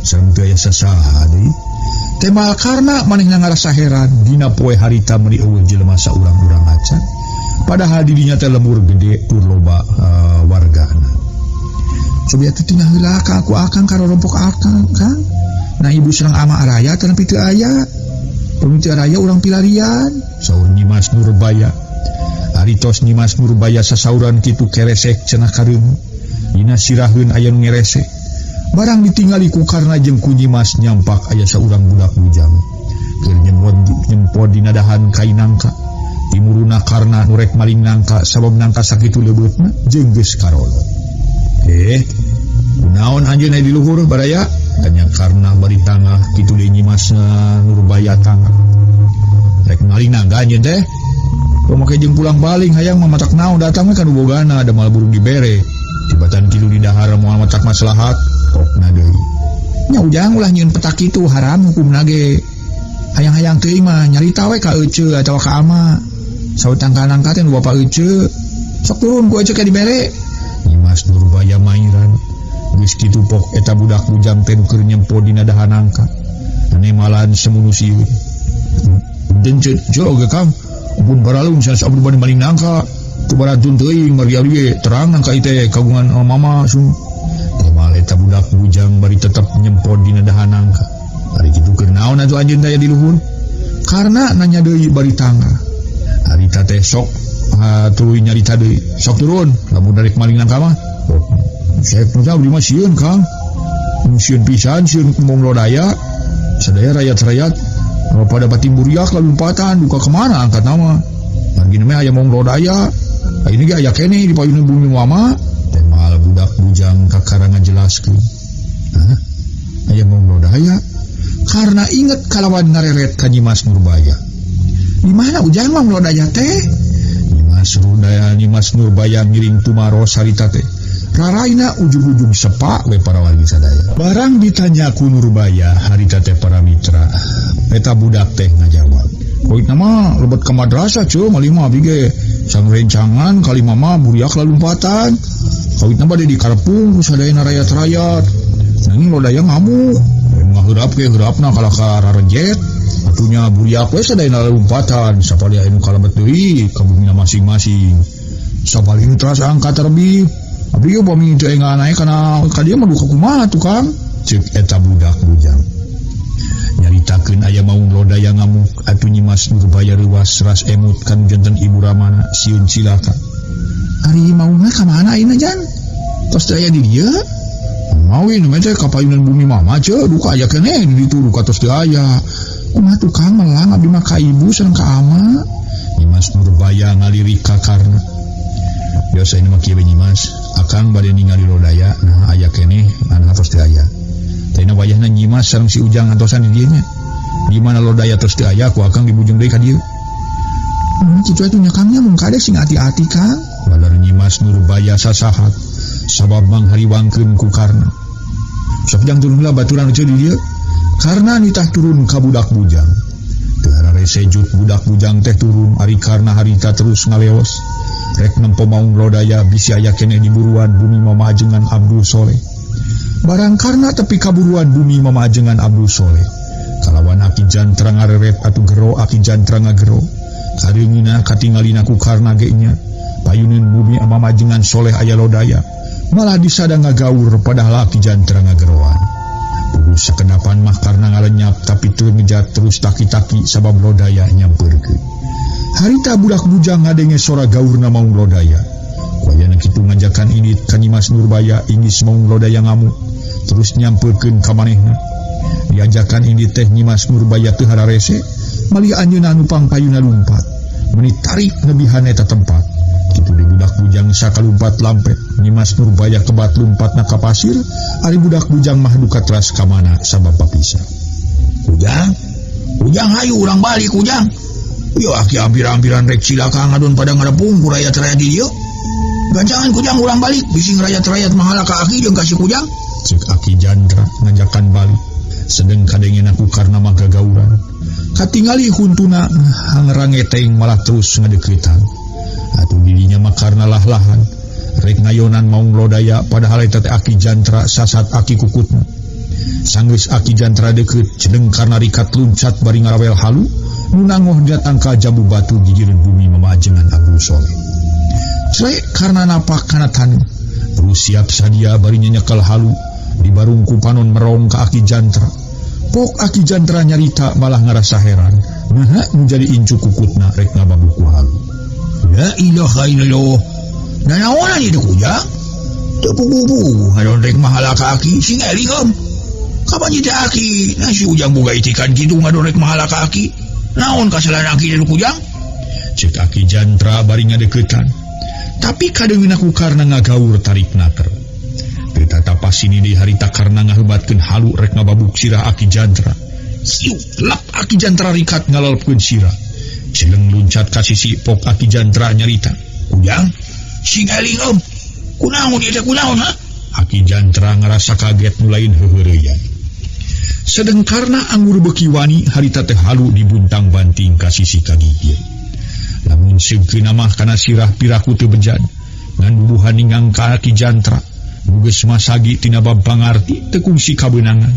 Sareng teu aya sasaha deui. Temal Karna manehna ngarasa heran dina poe harita meuni eueuh jelema saurang-urang acan. Padahal di dinya teh lembur gede tur loba wargana. Cobi atuh tinggal heula ka aku akang karorompok akang Kang. Nah ibu sareng ama araya teh nepi teu aya. Pami teu araya urang pilarian. Saur Nyimas Nurbaya. Aritos Nyimas Nurbaya sasauran kitu keresek cenah kareung. Dina siraheun aya nu ngeresek. Barang ditingali ku Karna jeung ku Nyimas nyampak aya saurang budak bujang. Keur nyempod dina dahan kai nangka. Timuruna Karna nu rek maling nangka sabab nangka sakitu leubeutna jeung geus karolot. Kunaon anjeun aya di luhur baraya? Tanya karena bari tangah kitu deui Nyimas Nurbaya tangah. Rek maling nangka anjeun teh. Pamake jeung pulang baling hayang mah matak naon datang we ka nu bogana da mal burung dibere. Tibatan kitu di dahar moal matak maslahat pokna deui. Nya ujang ulah nyieun petak kitu haram hukumna ge. Hayang-hayang teuing mah nyarita we ka ece atawa ka ama. Saur tangkal nangka teh nu bapa ece. Sok turun ku ece ka dibere. Nyimas Nurbaya mairan. Geus kitu pok eta budak bujang teh nu keur nyempo dina dahan nangka. Nemalan semunu sieun. Dencet oge Kang. Ampun baralung sanes abdi bade maling nangka. Teu baratun teuing maria ge terang nangka ieu teh kagungan mama sun. Temal eta budak bujang bari tetep nyempo dina dahan nangka. Ari kitu keur naon atuh anjeun teh di luhur? Karena nanya deui bari tangga. Harita teh sok tuluy nyarita deui. Sok turun lamun rek maling nangka mah. Saya pun tahu di sieun Kang. Sieun pisan sieun mong lodaya. Sadaya rakyat-rakyat pada batin buriak lalumpatan duka kemana angkat nama. Margina mah aya mong lodaya. Ayeuna ge aya keneh di payunan bumi mama. Temal budak bujang kakara ngajelaskeun. Hah? Aya mong lodaya. Karena inget kalawan ngareret ka Nyimas Nurbaya. Di mana ujang mong lodaya teh? Nyimas Nurbaya, Nyimas Nurbaya ngiring tumaros harita teh. Raraina ujung-ujung sepak we para wargi sadaya. Barang ditanya ku Nurbaya harita teh para mitra. Eta budak teh ngajawab. Koit nama lebet ka madrasah ceu malih mah abdi ge sang rencangan kali mama buriak lalumpatan. Kawit nama bade dikarepung ku sadayana rayat-rayat. Nanging lodaya ngamuk. Ngaheurap ge heurapna kalah ka rarejet. Atunya buriak we sadayana lalumpatan sapali anu kalebet deui ka bumina masing-masing. Sapali nu teras angkat terbit. Abdi ge upami teu enga naek kana ka dieu mah duka kumaha tukang? Ceuk eta budak bujang. Nyaritakeun aya maung lodaya ngamuk atuh Nyimas Nurbaya reuwas ras emut kan janten ibu ramana sieun cilaka. Ari maungna ka mana ayeuna jan? Tos teu aya di dieu? Mawi nu teh ka payunan bumi mama ceu duka aya keneh di ditu duka tos teu aya. Kumaha tukang melang abdi mah ka ibu sareng ka ama? Nyimas Nurbaya ngalirik ka Karna. Biasa ini mah kieu we Nyimas, akang bade ningali lodaya nah aya keneh anu tos teu aya. Teh wayahna Nyimas sareng si Ujang antosan di dieu nya. Di mana lodaya tos teu aya ku akang dibujeng deui ka dieu. Kitu atuh nya Kang nya mun kade sing ati-ati Kang. Balar Nyimas Nurbaya sasahat sabab manghariwangkeun ku Karna. Sok jang turun heula baturan ece di dieu. Karna nitah turun ka budak bujang. Teu hararese jut budak bujang teh turun ari Karna harita terus ngaleos. Rek nempo maung lodaya bisi aya keneh di buruan bumi mamajengan Abdul Soleh. Barang Karna tepi kaburuan bumi mamajengan Abdul Soleh. Kalawan aki jantra ngareret atuh gero aki jantra ngagero. Kareungina katingalina ku Karna ge nya. Payuneun bumi mamajengan Soleh aya lodaya. Malah disada ngagaur padahal aki jantra ngageroan. Puguh sakedapan mah Karna ngalenyap tapi teu ngejat terus taki-taki sabab lodaya nyampeurkeun. Harita budak bujang ngadenge sora gaurna maung lodaya. Wayana kitu ngajakan ini ka Nyimas Nurbaya ingis maung lodaya ngamuk terus nyampeurkeun ka manehna. Diajakan ini teh Nyimas Nurbaya teu hararese malih anjeunna anu pangpayuna lumpat. Meuni tarik nebihan eta tempat. Kitu di budak bujang sakalumpat lampet Nyimas Nurbaya kebat lumpatna ka pasir ari budak bujang mah duka teras ka mana sabab papisah. Ujang, Ujang hayu urang balik Ujang. Yo aki ampir-ampiran rek cilaka ngadon pada ngadepung ku rayat-rayat di dieu. Gancangan kujang urang balik bising rayat-rayat mahala ka aki jeung ka si kujang. Ceuk aki Jandra ngajakan balik. Sedeng kadengen aku karena mah gagauran. Katingali huntuna hangerangeteng malah terus ngadeukeutan. Atuh didinya mah karena lah-lahan. Rek ngayonan maung lodaya padahal eta teh aki Jantra sasat aki kukutna. Sanggeus aki Jantra deukeut cedeng karena rikat luncat bari ngarawel halu. Nu nangoh datang ka jambu batu gigireun bumi mamajengan Abdul Soleh. Cre karena napak kana taneuh. Terus siap sadia bari nyenyekel halu dibarung ku panon merong ka aki Jantra. Pok aki Jantra nyarita malah ngarasa heran. Naha nu jadi incu kukutna rek ngababuh ku halu. La ilaha illallah. Nanaonan ieu kujang? Teu puguh-puguh ngadon rek mahala ka aki sing eling om. Kapan ieu teh aki? Nah si Ujang boga itikan kitu ngadon rek mahala ka aki. Naon kasalahan aki deui kujang? Ceuk aki Jantra bari ngadeuketan. Tapi kadeungeun aku karena ngagaur tarik naker. Teu tatapas sini deui harita karna ngahebatkeun halu rek ngababuk sirah Aki Jantra. Siuk lap Aki Jantra rikat ngalalpkeun sirah. Cileng luncat ka sisi pok Aki Jantra nyarita. Ujang, sing eling om. Kunaon ieu teh kunaon ha? Aki Jantra ngarasa kaget nu lain heuheureyan. Sedeng karna anggur beuki wani harita teh halu dibuntang-banting ka sisi kagigir. Lamun seungkeuna mah kana sirah piraku teu bejan, ngan bubuhan ningang ka Aki Jantra. Geus masagi tina bab pangarti teu kungsi kabeunangan.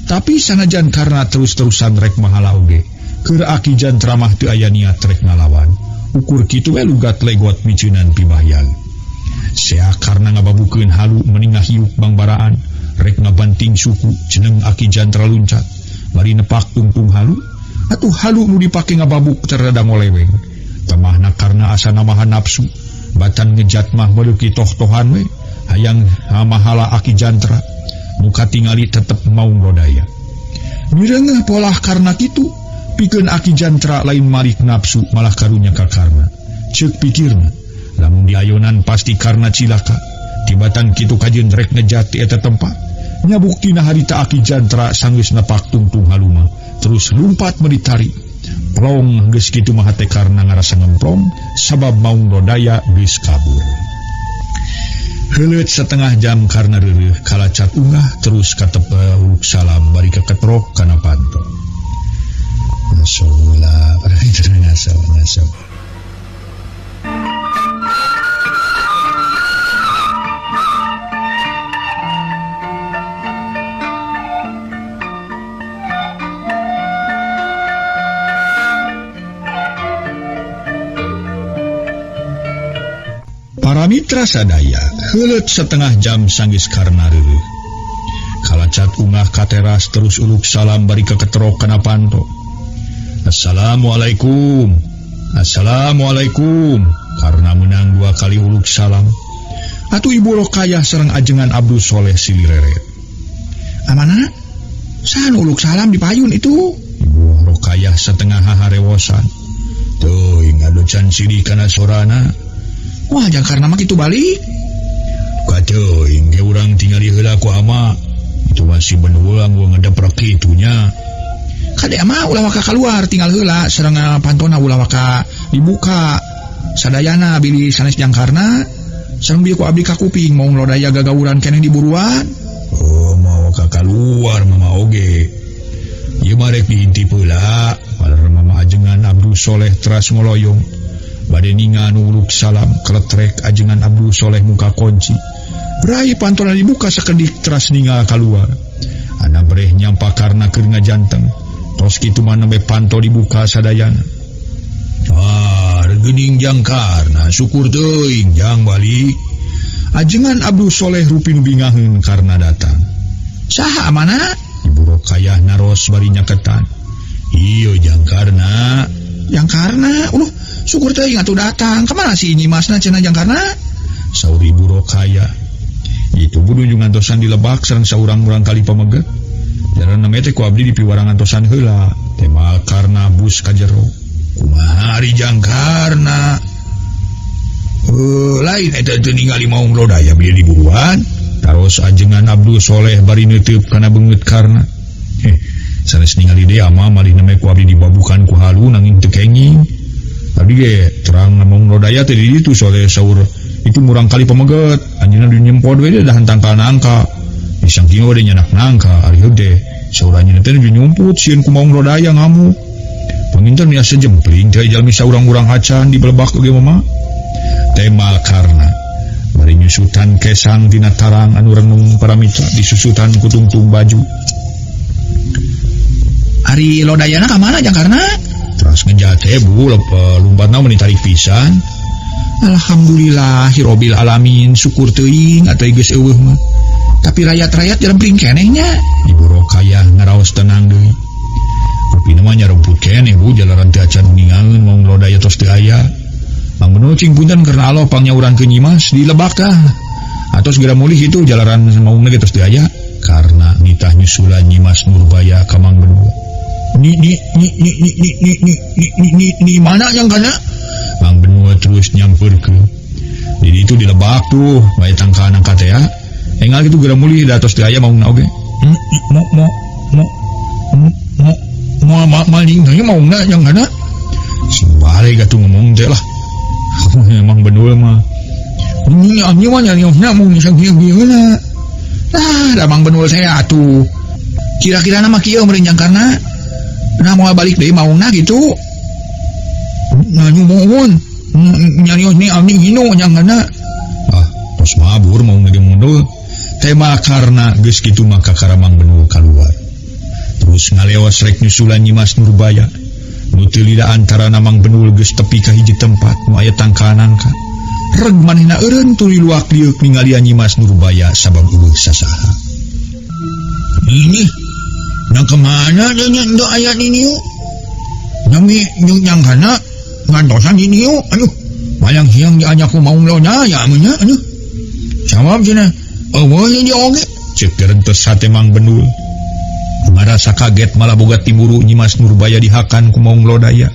Tapi sanajan karna terus-terusan rek mahala oge, keur Aki Jantra mah teu aya niat rek ngalawan. Ukur kitu we lugat legot miceunan pibahyal. Sea karna ngababukeun halu meni ngahiuk bangbaraan, rek ngabanting suku ceneng Aki Jantra luncat. Bari nepak tungtung halu, atuh halu nu dipake ngababuk terada ngoleweng. Tamahna karna asa namahan nafsu, batan ngejat mah beuki toh-tohan we. Hayang mahala Aki Jantra muka tingali tetep Maung Lodaya. Mireungeuh polah karna kitu, pikeun Aki Jantra lain malik nafsu malah karunya ka karna. Ceuk pikirna, lamun diayonan pasti karna cilaka. Tibatan kitu kajeun rek ngejat ti eta tempat. Nya buktina harita Aki Jantra sanggeus nepak tungtung haluma, terus lumpat meuni tarik. Plong geus kitu mah hate karna ngarasa ngemplong sabab Maung Lodaya geus kabur. Heuleut setengah jam karna reureuh kalacat ungah terus katepel uluk salam bari keketrok kana panto. Ngasola, ngaso, ngaso. Para mitra sadaya, heuleut setengah jam sanggeus karna reureuh. Kalacat ungah ka teras terus uluk salam bari keketrok kana panto. Assalamualaikum. Assalamualaikum. Karna menang dua kali uluk salam. Atuh Ibu Rokayah sareng ajengan Abdul Soleh silireret. Amana? Saha nu uluk salam di payun itu? Ibu Rokayah setengah haharewosan. Teuing ngadocan silih kana sorana. Wah, jang karna mah kitu balik. Kateuing ge urang tingali heula ku ama. Itu masih benulang gua ngedeprek kitunya. Kade ama ulah waka keluar tinggal heula sareng pantona ulah waka dibuka. Sadayana bilih sanes jangkarna sareng bieu ku abdi ka kuping Maung Lodaya gagawuran keneh di buruan. Oh, mau waka keluar mama oge. Ieu mah rek diintip heula. Padahal mama ajengan Abdul Soleh teras ngoloyong. Bade ninga nu uluk salam keletrek ajengan Abdul Soleh muka kunci. Brai pantona dibuka sakedik teras ningal kaluar. Ana breh nyampa karna keur ngajanteng. Tos kitu mah nembe panto dibuka sadayana. Ah, geuning jangkarna syukur teuing jang balik. Ajengan Abdul Soleh rupi nu bingaheun karna datang. Saha amana? Ibu Rokayah naros bari nyaketan. Ieu jangkarna. Jangkarna, uluh syukur teuing atuh datang. Kamana si Nyimasna cenah jangkarna? Saur Ibu Rokayah. Itu bu dunjungan tosan dilebak sareng saurang-urang kali pameget. Jalan namanya teh ku abdi dipiwarangan tosan heula. Temal karna bus ka jero. Kumaha ari jangkarna? Lain eta teu ningali Maung Lodaya bieu diburuan. Taros ajengan Abdul Soleh bari neuteub kana beungeut karna. Sanes ningali deui ama malih namanya ku abdi dibabukan ku halu nanging teu kenging. Tadi ge terang Maung Lodaya teh di ditu Soleh saur itu murang kali pameget. Anjeunna dinyempod we dahan tangkal nangka. Disangking we nyanak nangka ari heuh teh saur anjeunna teh nyumput sieun ku Maung Lodaya ngamuk. Panginten biasa jempling teh jalmi saurang-urang acan di belebak oge mama. Temal karna bari nyusutan kesang tina tarang anu renung para mitra disusutan ku tungtung baju. Ari Lodayana ka mana jangkarna? Teras ngejat teh bu lumbatna meni tarik pisan. Alhamdulillahirabbil alamin syukur teuing atuh geus eueuh mah. Tapi rayat-rayat jelempring keneh nya. Ibu Rokayah ngaraos tenang deui. Rupina mah nyarumput keneh bu jalaran teu acan ningangeun Maung Lodaya tos teu aya. Mang Benul cing punten karena Allah pangnyaurang ke Nyimas di lebak tah. Atau segera mulih itu jalaran maungna ge tos teu aya karena nitah nyusulan Nyimas Nurbaya ka Mang Benul. Ni ni ni ni ni ni ni ni ni ni ni ni mana yang kana? Mang Benul terus nyamperkeun. Jadi itu di lebak tuh, bae tangka nangka teh ya. Engal kitu geura mulih da tos teu aya maungna oge. Mo mo mo mo mo maling teh maungna jang kana. Sing balik atuh ngomong teh lah. Emang benul mah. Ini abdi mah nyariosna mung sakieu-kieuna. Ah, da Mang Benul teh atuh. Kira-kira mah kieu meureun jang karna. Nah moal balik deui maungna gitu. Nah nyumuhun. Nyarios ni abdi hinu jang kana. Ah, tos mabur maungna ge mundur. Tema karna geus kitu mah kakara Mang Benul kaluar. Terus ngaleos rek nyusulan Nyimas Nurbaya. Nu teu lila antarana Mang Benul geus tepi ka hiji tempat nu aya tangkalan nangka. Reg manehna eureun tuluy luak lieuk ningalian Nyimas Nurbaya sabab eueuh sasaha. Ini na kemana nya nya aya di dieu? Nami jeung jangkana ngantosan di dieu. Aduh, mayang siang diajak ku maung lodaya mah nya. Aduh. Sabab cenah eueuh di dieu oge. Ceuk gerentes hate Mang Benul. Ngarasa kaget malah boga timburu Nyimas Nurbaya dihakan ku maung lodaya.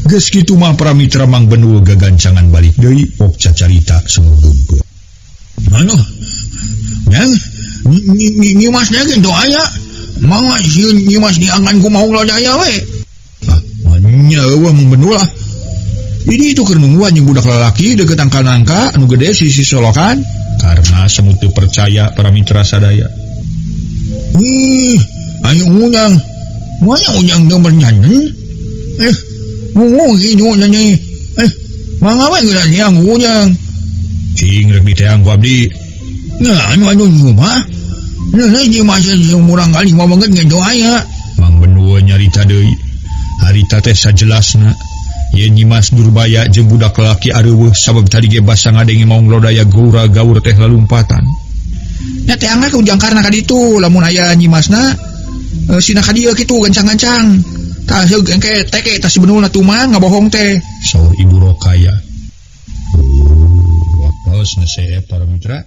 Geus kitu mah para mitra Mang Benul gagancangan balik deui pok cacarita sumur geumpeur. Aduh. Yang Nyimas nya ge aya. Mangga sieun Nyimas diangkan ku maung lodaya we. Ah, nya eueuh Mang Benul ah. Ini itu keur nungguan jeung budak lalaki deukeut tangkal nangka anu gede sisi solokan. Karena semut teu percaya para mitra sadaya. Ih, ayo ujang. Mana ujang teu bernyanyi? Ngungu kitu nyanyi. Mangga we geura siang ujang. Cing rek diteang ku abdi. Nah, anu anu mah. Nah, Nyimas murang kali mah banget ngejo aya. Mang Benul nyarita deui. Harita teh sajelasna yen Nyimas Nurbaya jeung budak lalaki areuweuh sabab tadi ge basa ngadenge maung lodaya gaura gaur teh lalumpatan. Nya teh angga ka ujang karna ka ditu lamun aya Nyimasna sina ka dieu kitu gancang-gancang. Tah seug engke teke tah si Benulna tumang ngabohong teh. Saur Ibu Rokaya. Waktos nseep para mitra.